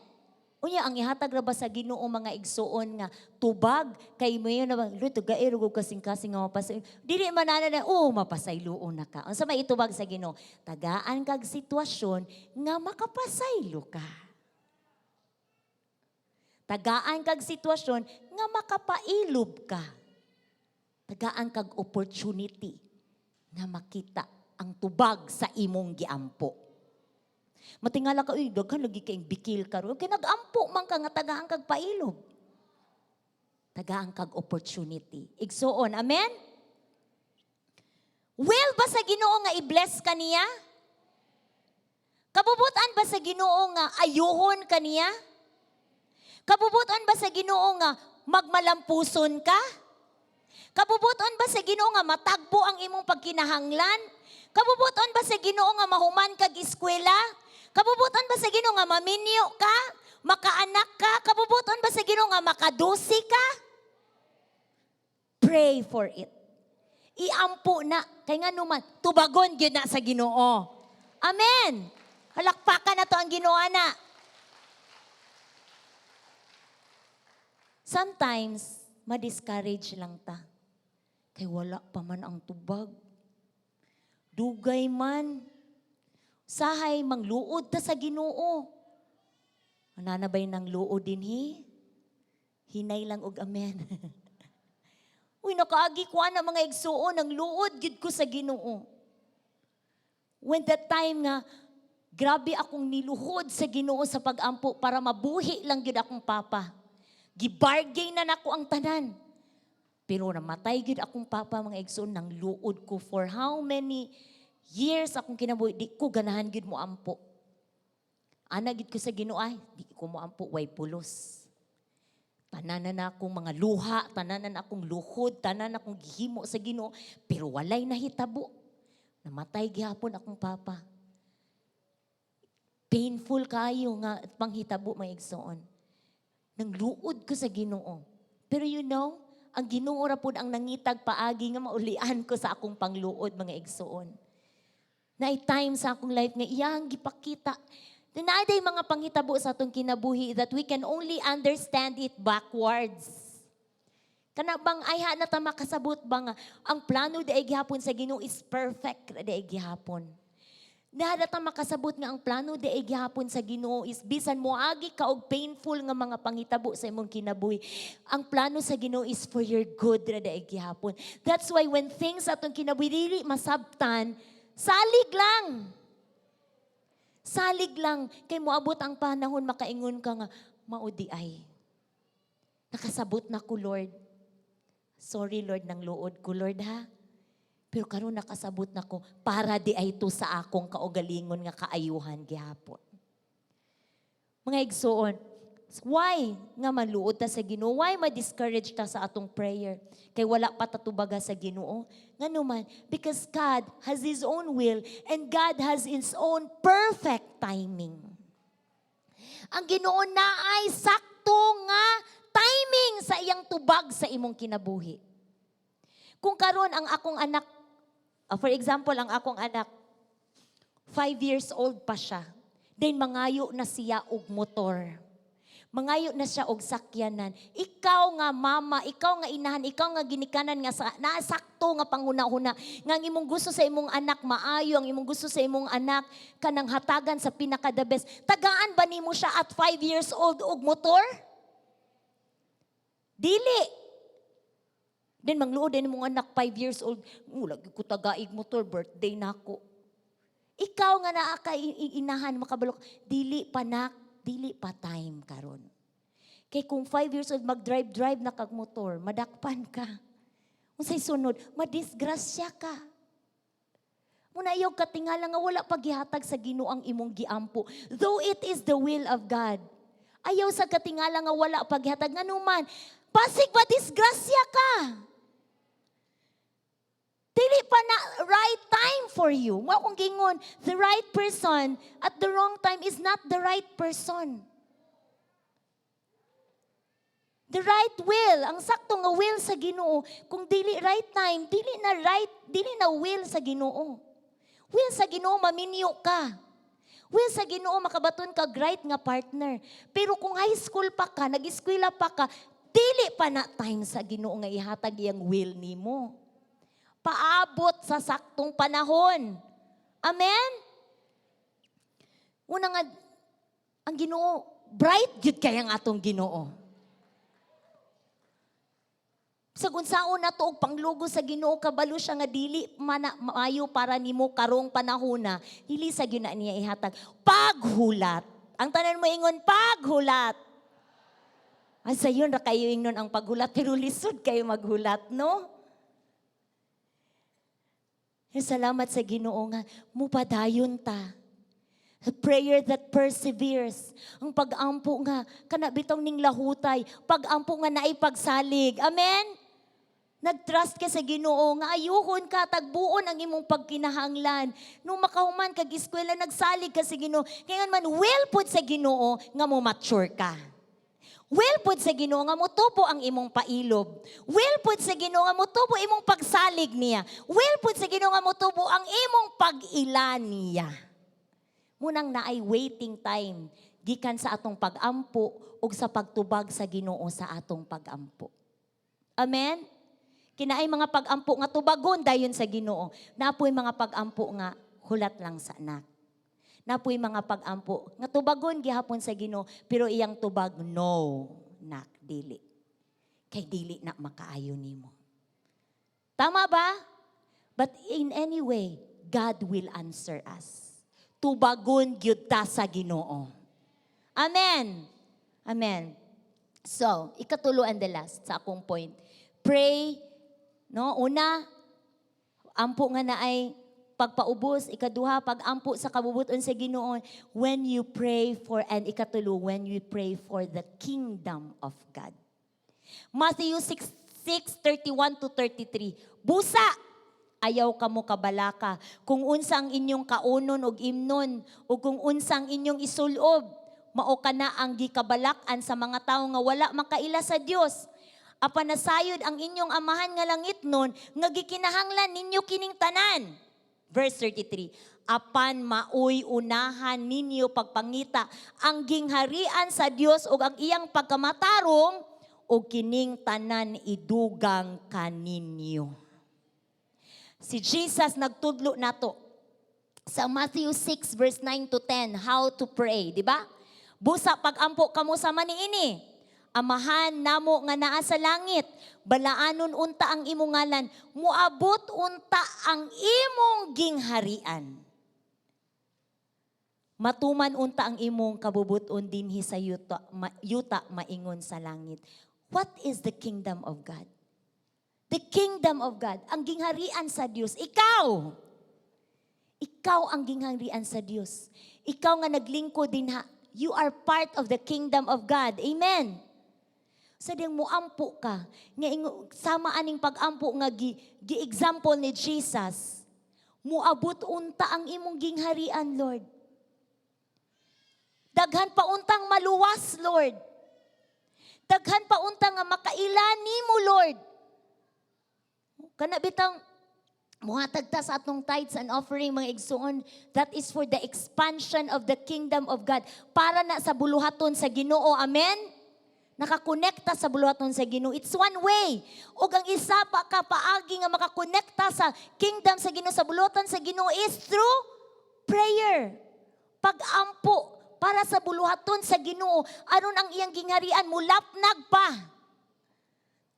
Unya, ang ihatag ra ba sa Ginoo, mga igsuon, nga tubag kay mo yun na ba, "Lord, tagai ra gud kasing-kasing nga mapasaylo." Dili man na, oh, mapasayloon na ka. Unsa may itubag sa Ginoo? Tagaan kag sitwasyon nga makapasaylo ka. Tagaan kag sitwasyon nga makapailob ka. Tagaan kag opportunity nga makita ang tubag sa imong giampo. Matingala ka, "Uy, daghan lagi kayong bikil karon." Kay nag-ampo man ka nga tagaan kag pailob. Tagaan kag opportunity. Igsuon, amen? Will ba sa Ginoo nga i-bless ka niya? Kabubutan ba sa Ginoo nga ayuhon ka niya? Kabubutan ba sa Ginoo nga magmalampuson ka? Kabubuton ba sa Ginoo nga matagbo ang imong pagkinahanglan? Kabubuton ba sa Ginoo nga mahuman kag eskwela? Kabubuton ba sa Ginoo nga maminyo ka? Makaanak ka? Kabubuton ba sa Ginoo nga makadusi ka? Pray for it. Iampo na. Kay nga naman, tubagon gyud na sa Ginoo. Amen. Halakpakan na to ang Ginoo na. Sometimes, ma-discourage lang ta. Kay wala pa man ang tubag. Dugay man. Sahay, mangluod ta sa Ginoo. Nanabay ng luod din hi. Hinay lang og amen. Uy, nakaagi ko na, mga igsuon, ang luod gid ko sa Ginoo. When that time nga, grabe akong niluhod sa Ginoo sa pag-ampo para mabuhi lang gid akong papa. Gibargain na nako ang tanan. Pero namatay gid akong papa, mga igsoon, nang luod ko for how many years akong kinabuhi, di ko ganahan gid mo ampo. Ana gid ko sa Ginoo, "Ay, di ko mo ampo, way pulos. Tanan na akong mga luha, tanan na akong luhod, tanan na akong gihimo sa Ginoo, pero walay nahitabo." Namatay gihapon akong papa. Painful kayo nga panghitabo, mga igsoon. Nang luod ko sa Ginoo. Pero ang Ginoo ra pod ang nangitag paagi nga maulian ko sa akong pangluod, mga igsoon. Na time sa akong life nga iyang gipakita. Naa day mga panghitabo sa atong kinabuhi that we can only understand it backwards. Kana bang ayha na ta makasabot ba nga ang plano diay gihapon sa Ginoo is perfect ra diay gihapon. Diha na ta makasabot nga ang plano diay gihapon sa Ginoo is bisan moagi ka og painful nga mga panghitabo sa imong kinabuhi, ang plano sa Ginoo is for your good ra diay gihapon. That's why when things atong kinabuhi dili masabtan, salig lang. Salig lang kay moabot ang panahon, makaingon ka nga, "Mao diay. Nakasabot na ko, Lord. Sorry, Lord, nang luod ko, Lord, ha. Pero karon nakasabot na ko para diay to sa akong kaugalingon nga kaayuhan gihapon." Mga igsuon, why nga maluod ta sa Ginoo? Why ma-discourage ta sa atong prayer? Kay wala pa ta tubaga sa Ginoo. Ngano man? Because God has His own will and God has His own perfect timing. Ang Ginoo naay sakto nga timing sa iyang tubag sa imong kinabuhi. Kung karon ang akong anak, for example, ang akong anak, 5 years old pa siya. Then mangayo na siya og motor. Mangayo na siya og sakyanan. Ikaw nga mama, ikaw nga inahan, ikaw nga ginikanan nga sa, nasakto nga panghuna-huna nga ang imong gusto sa imong anak maayo, ang imong gusto sa imong anak kanang hatagan sa pinaka the best. Tagaan ba nimo siya at 5 years old og motor? Dili. Then mangluod din imong anak 5 years old, "Wala gyud ko tagaig motor, birthday na ako." Ikaw nga naa ka inahan, makabalo, dili pa nak, dili pa time karon. Kay kung 5 years old mag-drive-drive na kag motor, madakpan ka. Unsay sunod, madisgrasya ka. Muna ayaw katingala nga wala pa gihatag sa Ginoo ang imong giampo. Though it is the will of God. Ayaw sa katingala nga wala pa gihatag, nganuman, basig ba disgrasya ka. Dili pa na right time for you. Mao akong gingon, the right person at the wrong time is not the right person. The right will, ang sakto nga will sa Ginoo, kung dili right time, dili na right, dili na will sa Ginoo. Will sa Ginoo maminyo ka. Will sa Ginoo makabaton ka right nga partner. Pero kung high school pa ka, nag-eskwela pa ka, dili pa na time sa Ginoo nga ihatag iyang will nimo. Paabot sa saktong panahon. Amen? Una nga, ang Ginoo, bright gyud kay ang atong Ginoo. Sa unsaon na og panglugo sa Ginoo, kabalo siya nga dili mana maayo para nimo karong panahona, dili sa gyud na niya ihatag. Paghulat. Ang tanan mo ingon, "Paghulat." Ay, sayon ra kayo ingnon ang paghulat, pero lisod kayo maghulat, no? Eh, salamat sa Ginoo nga mupadayon ta. A prayer that perseveres. Ang pag-ampo nga, kana bitong ning lahutay, pag-ampo nga naay pagsalig. Amen? Nag-trust ka sa Ginoo nga ayuhon ka, tagbuon ang imong pagkinahanglan. Nung makahuman kag eskwela, nagsalig ka sa Ginoo. Kaya man, will pud sa Ginoo nga mo mature ka. Will pud sa Ginoo nga motubo ang imong pailob. Will pud sa Ginoo nga motubo imong pagsalig niya. Will pud sa Ginoo nga motubo ang imong pag-ila niya. Munang naay waiting time gikan sa atong pag-ampo ug sa pagtubag sa Ginoo sa atong pag-ampo. Amen? Kinaay mga pag-ampo nga tubagon dayon sa Ginoo. Napoy mga pag-ampo nga hulat lang sa anak. Napoy mga pag-ampo nga tubagon gihapon sa Ginoo, pero iyang tubag, "No, nak, dili. Kay dili na makaayo nimo." Tama ba? But in any way, God will answer us. Tubagon gyud ta sa Ginoo. Amen. Amen. So, ikatulo and the last sa akong point. Pray, no? Una, ampo nga naay pagpaubos. Ikaduha, pag-ampo sa kabubuton sa Ginoo. When you pray for, and ikatulo, when you pray for the kingdom of God. Matthew 6, 31 to 33. "Busa, ayaw kamo kabalaka kung unsa ang inyong kaunon ug imnon ug kung unsa ang inyong isulob. Mao kana ang gikabalak-an sa mga tawo nga wala makaila sa Dios. Apan nasayod ang inyong Amahan nga langitnon nga gikinahanglan ninyo kining tanan." Verse 33. Apan maoy unahan ninyo pagpangita ang gingharian sa Dios ug ang iyang pagkamatarong, ug kining tanan idugang kaninyo. Si Jesus nagtudlo nato sa Matthew 6 verse 9 to 10 how to pray, di ba? Busa pagampo kamo sama niini: "Amahan namo nga naa sa langit, balaanon unta ang imong ngalan, muabot unta ang imong gingharian. Matuman unta ang imong kabubuton dinhi sa yuta, yuta maingon sa langit." What is the kingdom of God? The kingdom of God, ang gingharian sa Dios. Ikaw, ikaw ang gingharian sa Dios. Ikaw nga naglingkod dinha, you are part of the kingdom of God. Amen. Sa diyang muampo ka, nga sama aning pag-ampo nga gi-example ni Jesus, muabot unta ang imong gingharian, Lord. Daghan pa untang maluwas, Lord. Daghan pa unta nga makaila nimo, Lord. Kana bitang muhatag ta sa atong tithes and offering, mga igsuon, that is for the expansion of the kingdom of God. Para na sa buluhaton sa Ginoo, amen? Nakakonekta sa buluhaton sa Ginoo. It's one way. Ug ang isa pa ka paagi nga makakonekta sa kingdom sa Ginoo, sa buluhaton sa Ginoo, is through prayer. Pag-ampo para sa buluhaton sa Ginoo aron ang iyang gingharian mulapnag pa.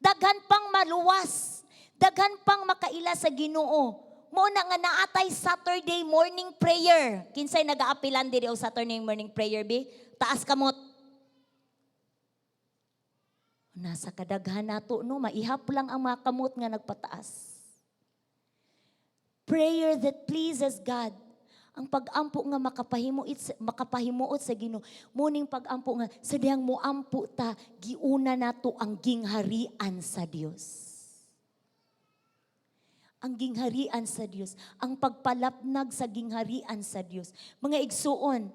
Daghan pang maluwas. Daghan pang makaila sa Ginoo. Mao na nga naatay Saturday morning prayer. Kinsay nagaapilan diri og Saturday morning prayer bi? Taas kamot. Nasa kadaghan nato, no, maihap lang ang mga kamot nga nagpataas. Prayer that pleases God. Ang pag-ampo nga makapahimuot sa Ginoo. Muning pag-ampo nga sa dihang muampo ta, giuna nato ang gingharian sa Dios. Ang gingharian sa Dios, ang pagpalapnag sa gingharian sa Dios. Mga igsuon,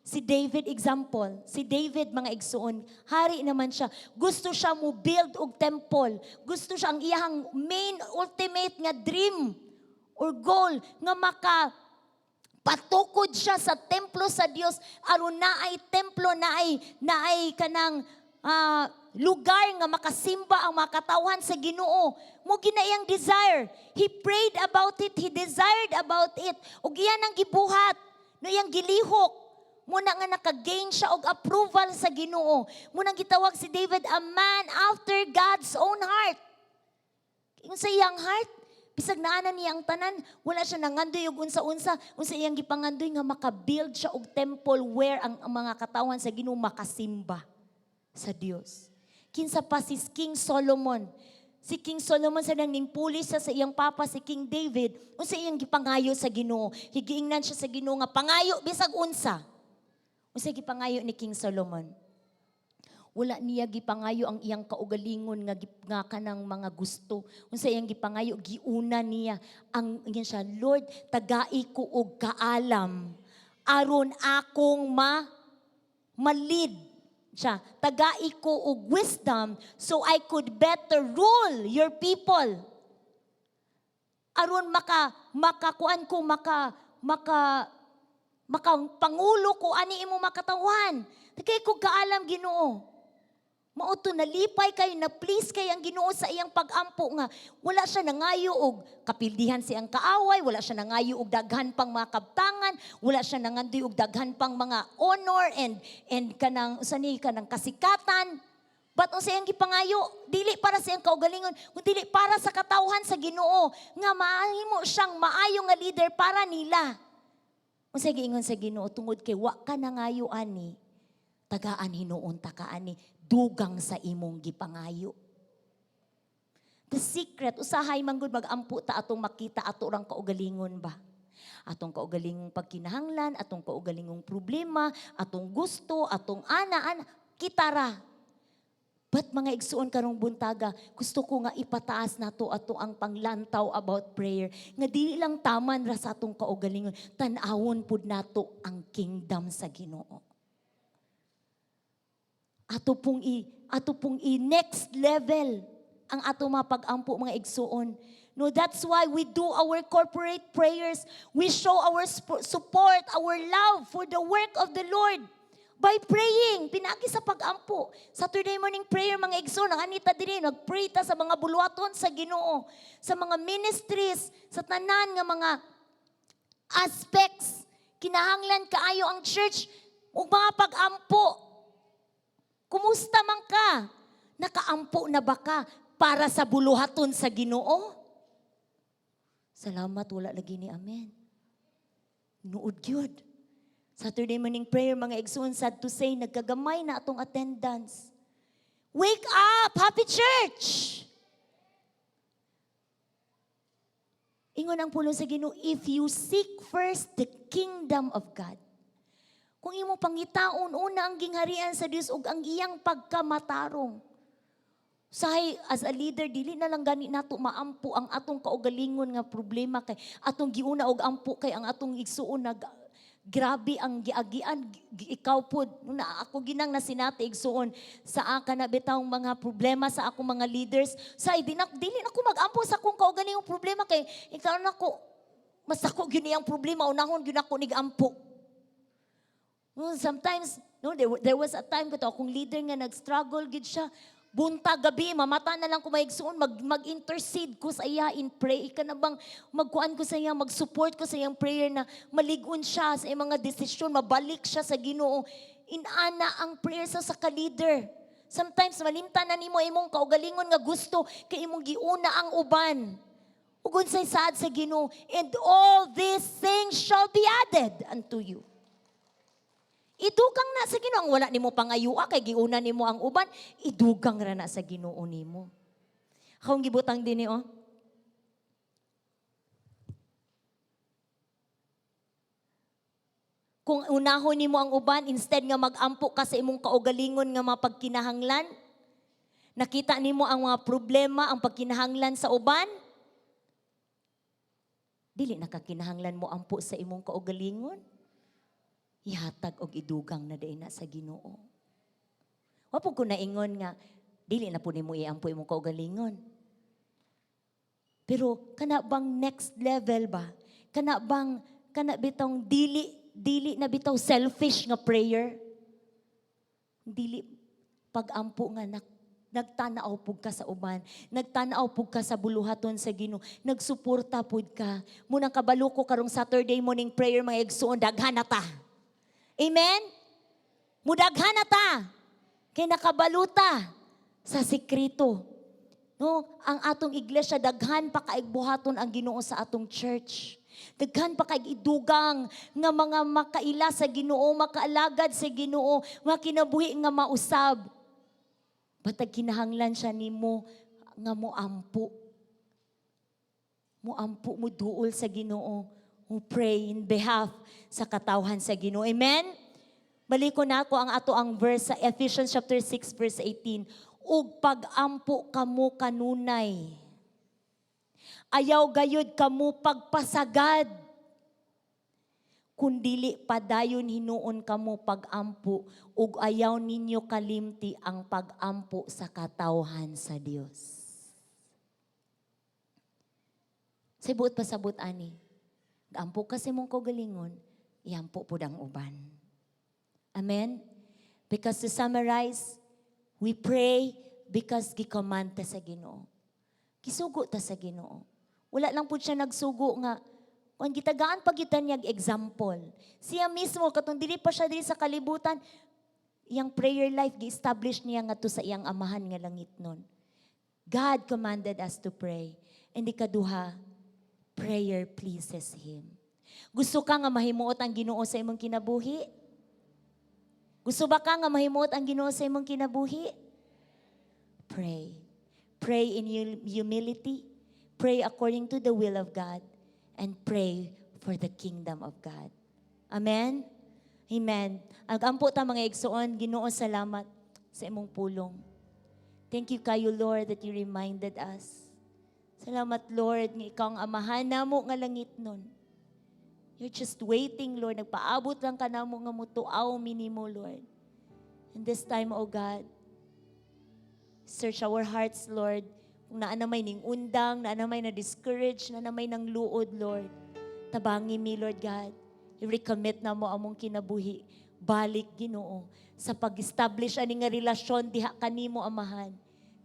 si David example, si David, mga igsuon, hari naman siya. Gusto siya mo build og temple. Gusto siya, ang iyang main ultimate nga dream or goal nga maka patukod siya sa templo sa Dios aron naay templo, naay kanang lugar nga makasimba ang mga katawhan sa Ginoo. Mo gina iyang desire. He prayed about it, he desired about it. Ug iyan ang gibuhat, no, iyang gilihok. Muna nga naka-gain siya og approval sa Ginoo. Munang gitawag si David a man after God's own heart. Ingon sa iyang heart, bisag naana niya ang tanan, wala siya nangandoy og unsa-unsa, unsa iyang gipangandoy nga makabuild siya og temple where ang mga katawhan sa Ginoo makasimba sa Dios. Kinsa pa si King Solomon? Si King Solomon, sa nang ningpuli siya sa iyang papa, si King David, unsa iyang gipangayo sa Ginoo? Higiingnan siya sa Ginoo nga pangayo bisag unsa. Unsa gipangayo ni King Solomon? Wala niya gipangayo ang iyang kaugalingon nga kanang mga gusto. Unsa iyang gipangayo? Giuna niya ang ingon siya, "Lord, tagai ko og kaalam aron akong ma-lead siya. Tagai ko og wisdom so I could better rule your people. Aron makakuan ko, maka maka makapangulo ko ani imo makatawhan. Kay ko kaalam, Ginoo." Mao to nalipay kay, na please kay ang Ginoo sa iyang pag-ampo nga wala siya nangayo og kapildihan siyang kaaway, wala siya nangayo og daghan pang mga kabtangan, wala siya nangandoy og daghan pang mga honor and kanang usa ni kanang kasikatan. But unsa iyang gipangayo, dili para sa iyang kaugalingon, kundi dili para sa katawhan sa Ginoo nga mahimo siyang maayo nga leader para nila. Unsa giingon sa Ginoo? "Tungod kay wa ka nangayo ani, tagaan hinuon ta ka ani dugang sa imong gipangayo." The secret, usahay man gud mag-ampo ta atong makita ato rang kaugalingon ba? Atong kaugalingong pagkinahanglan, atong kaugalingong problema, atong gusto, atong ana, ana, kita ra. But mga igsuon, karong buntaga, gusto ko nga ipataas nato ato ang panglantaw about prayer. Nga dili lang taman ra sa atong kaugalingon, tan-awon pud nato ang kingdom sa Ginoo. Ato pong i next level ang ato mga pag-ampo, mga igsuon. No, that's why we do our corporate prayers. We show our support, our love for the work of the Lord by praying. Pinaagi sa pag-ampo. Saturday morning prayer, mga igsoon, ang anita din, nag-pray ta sa mga buluhaton sa Ginoo, sa mga ministries, sa tanan nga mga aspects. Kinahanglan kaayo ang church ug mga pag-ampo. Kumusta man ka? Nakaampo na ba ka para sa buluhaton sa Ginoo? Salamat, wala lagi ni amen. Nuod gyud. Saturday morning prayer, mga igsoon, sad to say, nagkagamay na atong attendance. Wake up! Happy Church! Ingon ang pulong sa Ginoo, if you seek first the kingdom of God, kung imo pangitaon una ang gingharian sa Dios ug ang iyang pagkamatarong. Sahay, as a leader, dili na lang gani nato maampo ang atong kaugalingon nga problema kay atong giuna og ampo kay ang atong igsuon nag grabe ang giagian, ikaw pod na ako ginang nasinati, igsuon, sa aka na bitawng mga problema sa akong mga leaders. Say di na dili na ko magampo sa akong kaugalingong problema kay ikaw na ko mas ako gyud ang problema, unahon gyud ako nig-ampo. No, sometimes, no, there was a time kato akong leader nga nag-struggle gid siya. Buntag gabi, mamata na lang ko, mga igsuon, mag-intercede ko sa iya in pray. Ika na bang magkuan ko sa iya, mag-support ko sa iyang prayer na maligon siya sa iyang mga desisyon, mabalik siya sa Ginoo. Inana ang prayer sa ka-leader. Sometimes malimtan na nimo imong kaugalingon nga gusto kay imong giuna ang uban. Ug unsay saad sa Ginoo, "And all these things shall be added unto you." Idugang na sa Ginoo ang wala nimo pangayua kay giuna nimo ang uban, idugang ra na sa Ginoo nimo. Akong gibutang dinhi oh. Kung unahon nimo ang uban instead nga magampo ka sa imong kaugalingon nga mapagkinahanglan, nakita nimo ang mga problema, ang pagkinahanglan sa uban, dili nakakinahanglan mo ampo sa imong kaugalingon. Ihatag og idugang na diay na sa Ginoo. Wa po ko naingon nga dili na po nimo iampo imong kaugalingon. Pero kana bang next level ba? Kana bang kana bitong dili dili na bitaw selfish nga prayer? Dili pag-ampo nga nagtanaw pud ka sa uban, nagtanaw pud ka sa buluhaton sa Ginoo, nagsuporta pud ka. Munang kabalo ko karong Saturday morning prayer, mga igsuon, daghan na ta. Amen? Mudaghan na ta. Kay nakabaluta sa sekreto. No, ang atong iglesia, daghan pa kaig buhaton ang Ginoo sa atong church. Daghan pa kaig idugang nga mga makaila sa Ginoo, makaalagad sa Ginoo, mga kinabuhi nga mausab. Batag kinahanglan siya nimo nga moampo. Moampo, mo duol sa Ginoo. Mo pray in behalf sa katawhan sa Ginoo. Amen? Balik ko na ako ang ato ang verse sa Ephesians chapter 6 verse 18. Ug pag-ampo kamo kanunay. Ayaw gayud kamo pagpasagad. Kundili padayon hinuon kamo pag-ampo ug ayaw ninyo kalimti ang pag-ampo sa katawhan sa Dios. Sa buot pasabot ani, ampo ka sa imong kaugalingon, iampo pud ang uban. Amen? Because to summarize, we pray because gi-command ta sa Ginoo. Gisugo ta sa Ginoo. Wala lang pud siya nagsugo nga kung gitagaan pa kita niya example. Siya mismo katong dili pa siya diri sa kalibutan, iyang prayer life gi-establish niya ngadto sa iyang amahan nga langit nun. God commanded us to pray. And ikaduha, prayer pleases Him. Gusto ka nga mahimuot ang Ginoo sa imong kinabuhi? Gusto ba ka nga mahimuot ang Ginoo sa imong kinabuhi? Pray. Pray in humility. Pray according to the will of God. And pray for the kingdom of God. Amen? Amen. Ang ampo ta, mga igsoon. Ginoo, salamat sa imong pulong. Thank you kayo, Lord, that you reminded us. Salamat, Lord, nga ikaw ang amahan namo nga langit nun. You're just waiting, Lord. Nagpaabot lang ka namo nga mutuaw minimo, Lord. And this time, oh God, search our hearts, Lord. Kung naa na may ning undang, naa na may na discourage, naa na may nang luod, Lord. Tabangi mi, Lord God. I-recommit namo among kinabuhi. Balik, Ginoo, sa pag-establish ani nga relasyon diha kanimo, Amahan,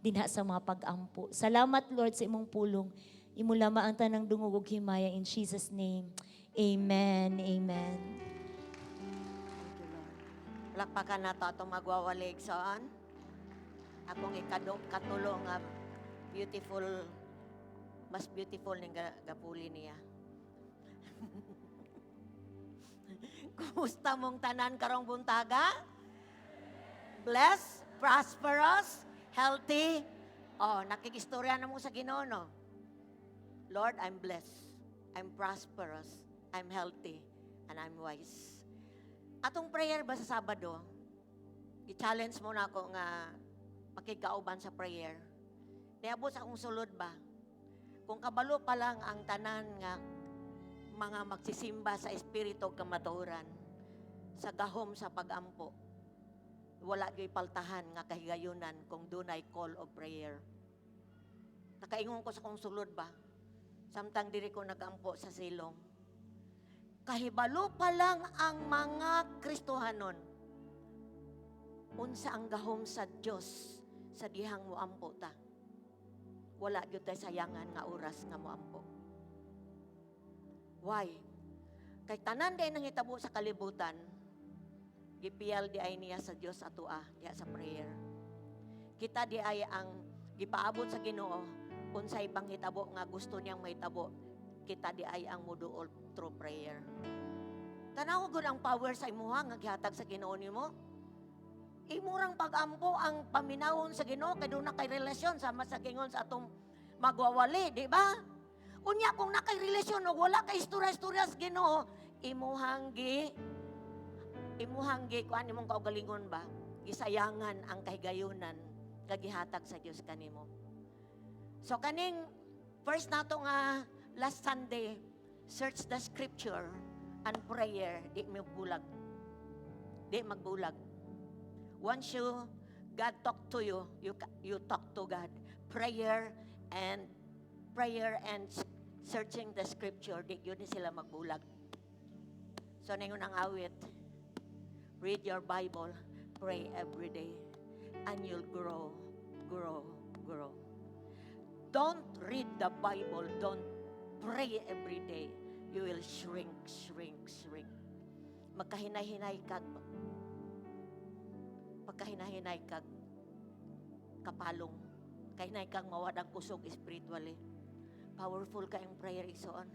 dinha sa mga pag-ampo. Salamat, Lord, sa imong pulong. Imo lamang ang tanang dungog ug himaya in Jesus' name. Amen. Amen. Thank you, Lord. Palakpakan nato atong magwawali, igsoon. Akong ikatulo nga beautiful, mas beautiful ning gapuli niya. Kumusta mong tanan karong buntaga? Blessed, prosperous, healthy. Oh, nakikistorya na mo sa Ginoo, no? Lord, I'm blessed. I'm prosperous. I'm healthy. And I'm wise. Atong prayer ba sa Sabado, i-challenge mo na ako nga makigkauban sa prayer. Niabot sa akong sulod ba? Kung kabalo pa lang ang tanan nga mga magsisimba sa espiritu ug kamatuoran, sa gahom sa pagampo, wala gyud paltahan nga kahigayunan kung dunay call of prayer. Nakaingon ko sa akong sulod ba? Samtang diri ko nagampo sa silong. Kahibalo pa lang ang mga Kristohanon unsa ang gahom sa Dios sa dihang moampo ta. Wala gyud tay sayangan nga oras nga moampo. Why? Kay tanan diay nangitabo sa kalibutan, gipiyal di ay niya sa Dios atoa diha sa prayer. Kita di ay ang gipaabot sa Ginoo unsay panghitabo nga gusto niyang mahitabo, kita di ay ang muduol through prayer. Tanaw gud ang power sa imuha nga gihatag sa Ginoo nimo. Imurang pag-ampo ang paminawon sa Ginoo kay duna kay relasyon sama sa gingon sa atong magwawali, di ba? Unya kung nakay relasyon o wala kay istorya-istorya sa Ginoo, imuhang gi kuan imong kaugalingon ba? Gisayangan ang kahigayunan nga gihatag sa Dios kanimo. So kaning first nato nga last Sunday, search the scripture and prayer, di magbulag. Di magbulag. Once you God talk to you, you talk to God. Prayer and searching the scripture, di yun ni sila magbulag. So ningon ang awit, read your Bible, pray every day, and you'll grow, grow, grow. Don't read the Bible, don't pray every day. You will shrink, shrink, shrink. Magkahinay-hinay kag pagkahinay-hinay kag kapalong. Kahinay kang mawad ang kusog spiritually. Powerful kayong prayer, igsoon.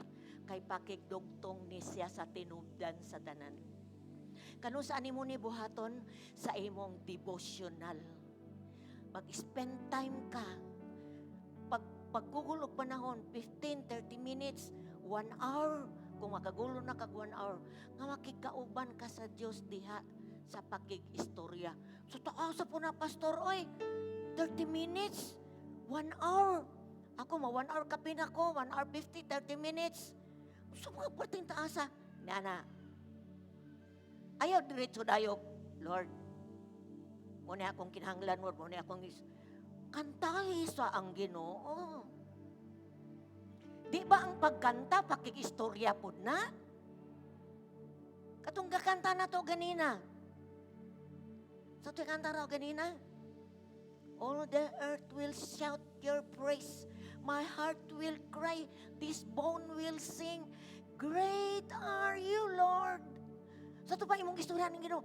Kay pakigdugtong ni siya sa tinubdan sa tanan. Kano saan nimo ni buhaton? Sa imong devotional. Mag-spend time ka. Pag pagkugol og panahon, 15, 30 minutes, 1 hour, kung makagulo na kag 1 hour, nga makikauban ka sa Dios diha sa pakig-istorya. So taas po na, pastor, oy, 30 minutes, 1 hour. Ako, ma 1 hour kapin ako, 1 hour 50, 30 minutes. So mga perting taasa. Nana, ayaw diretso dayo, Lord. Muna akong kinahanglan, Lord, muna akong kantahi sa ang Ginoo. Di ba ang pagkanta, pakikistorya pod na? Katong gakanta na to ganina. Sa ito kanta raw ganina. All the earth will shout your praise. My heart will cry. This bone will sing. Great are you, Lord. Sa ito pa imong istorya ng Ginoo.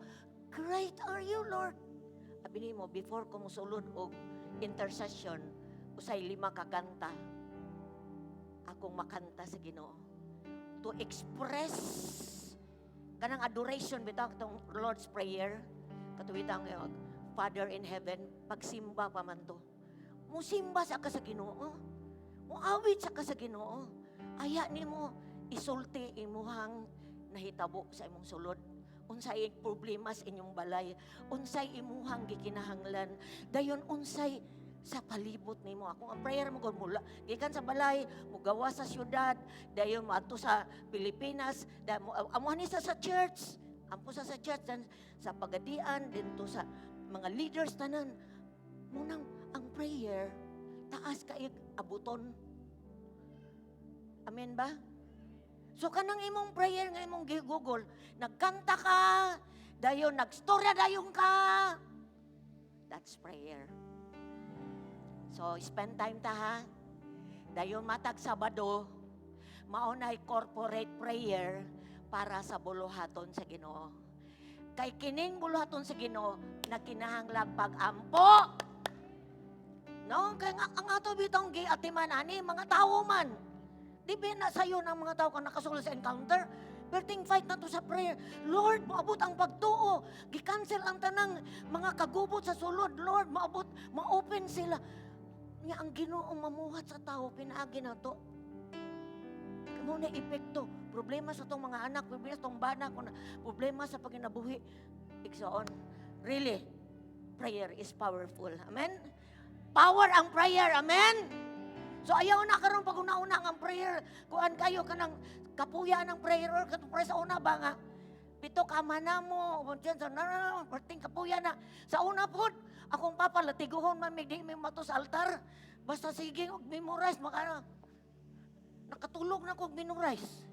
Great are you, Lord. Abi nimo, before ko musulod og intercession, usay lima ka kanta akong makanta sa Ginoo. To express kanang adoration bitaw katong Lord's Prayer, katuwitang Father in heaven, pagsimba pa man to. Musimba sa ka sa Ginoo. Muawit sa ka sa Ginoo. Aya nimo isulti imuhang nahitabo sa imong sulod. Unsay problema sa inyong balay, unsay imuhang gikinahanglan, dayon unsay sa palibot nimo. Ako ang prayer mo gud mula gikan sa balay, mugawa sa syudad, dayon moadto sa Pilipinas, dayon mo amuhan ni sa church. Ampo sa church dan sa pagadian dinto sa mga leaders tanan. Munang ang prayer Taas kay abuton. Amen ba? So kanang imong prayer nga imong gi-Google, nagkanta ka, dayon nagstorya dayon ka. That's prayer. So spend time ta, ha. Dayon matag Sabado, mao nay corporate prayer para sa buluhaton sa Ginoo. Kay kining buluhaton sa Ginoo nagkinahanglag pag-ampo. No, kay nga, ang ato bitong giatiman ani mga tawo man. Di ba na sayo ng mga tao kung nakasulod sa encounter? Perting fight na to sa prayer. Lord, moabot ang pagtuo. Gi-cancel ang tanang mga kagubot sa sulod. Lord, maabot, ma-open sila. Nga ang Ginoo mamuhat sa tao, pinaagi na to. Mao na epekto. Problema sa tong mga anak, problema sa tong bana, kung problema sa pagkinabuhi. Igsoon, really, prayer is powerful. Amen? Power ang prayer. Amen? So ayaw na karon pag una-una ang prayer, kuan kayo kanang kapuya ng prayer or katong prayer sa una ba nga pito ka mana mo, diyan sa na perting kapuya na. Sa una pod, akong papa latiguhon man mig di mi mato sa altar. Basta sige og memorize maka nakatulog na ko og memorize.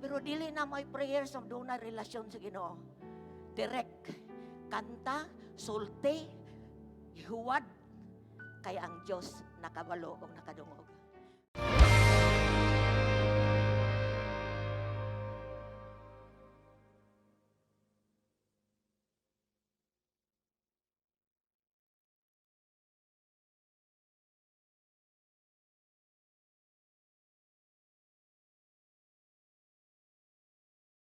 Pero dili na may prayer sa doon na relasyon sa Ginoo. Direct kanta, sulti, huwad kay ang Dios nakabalo og nakadungog.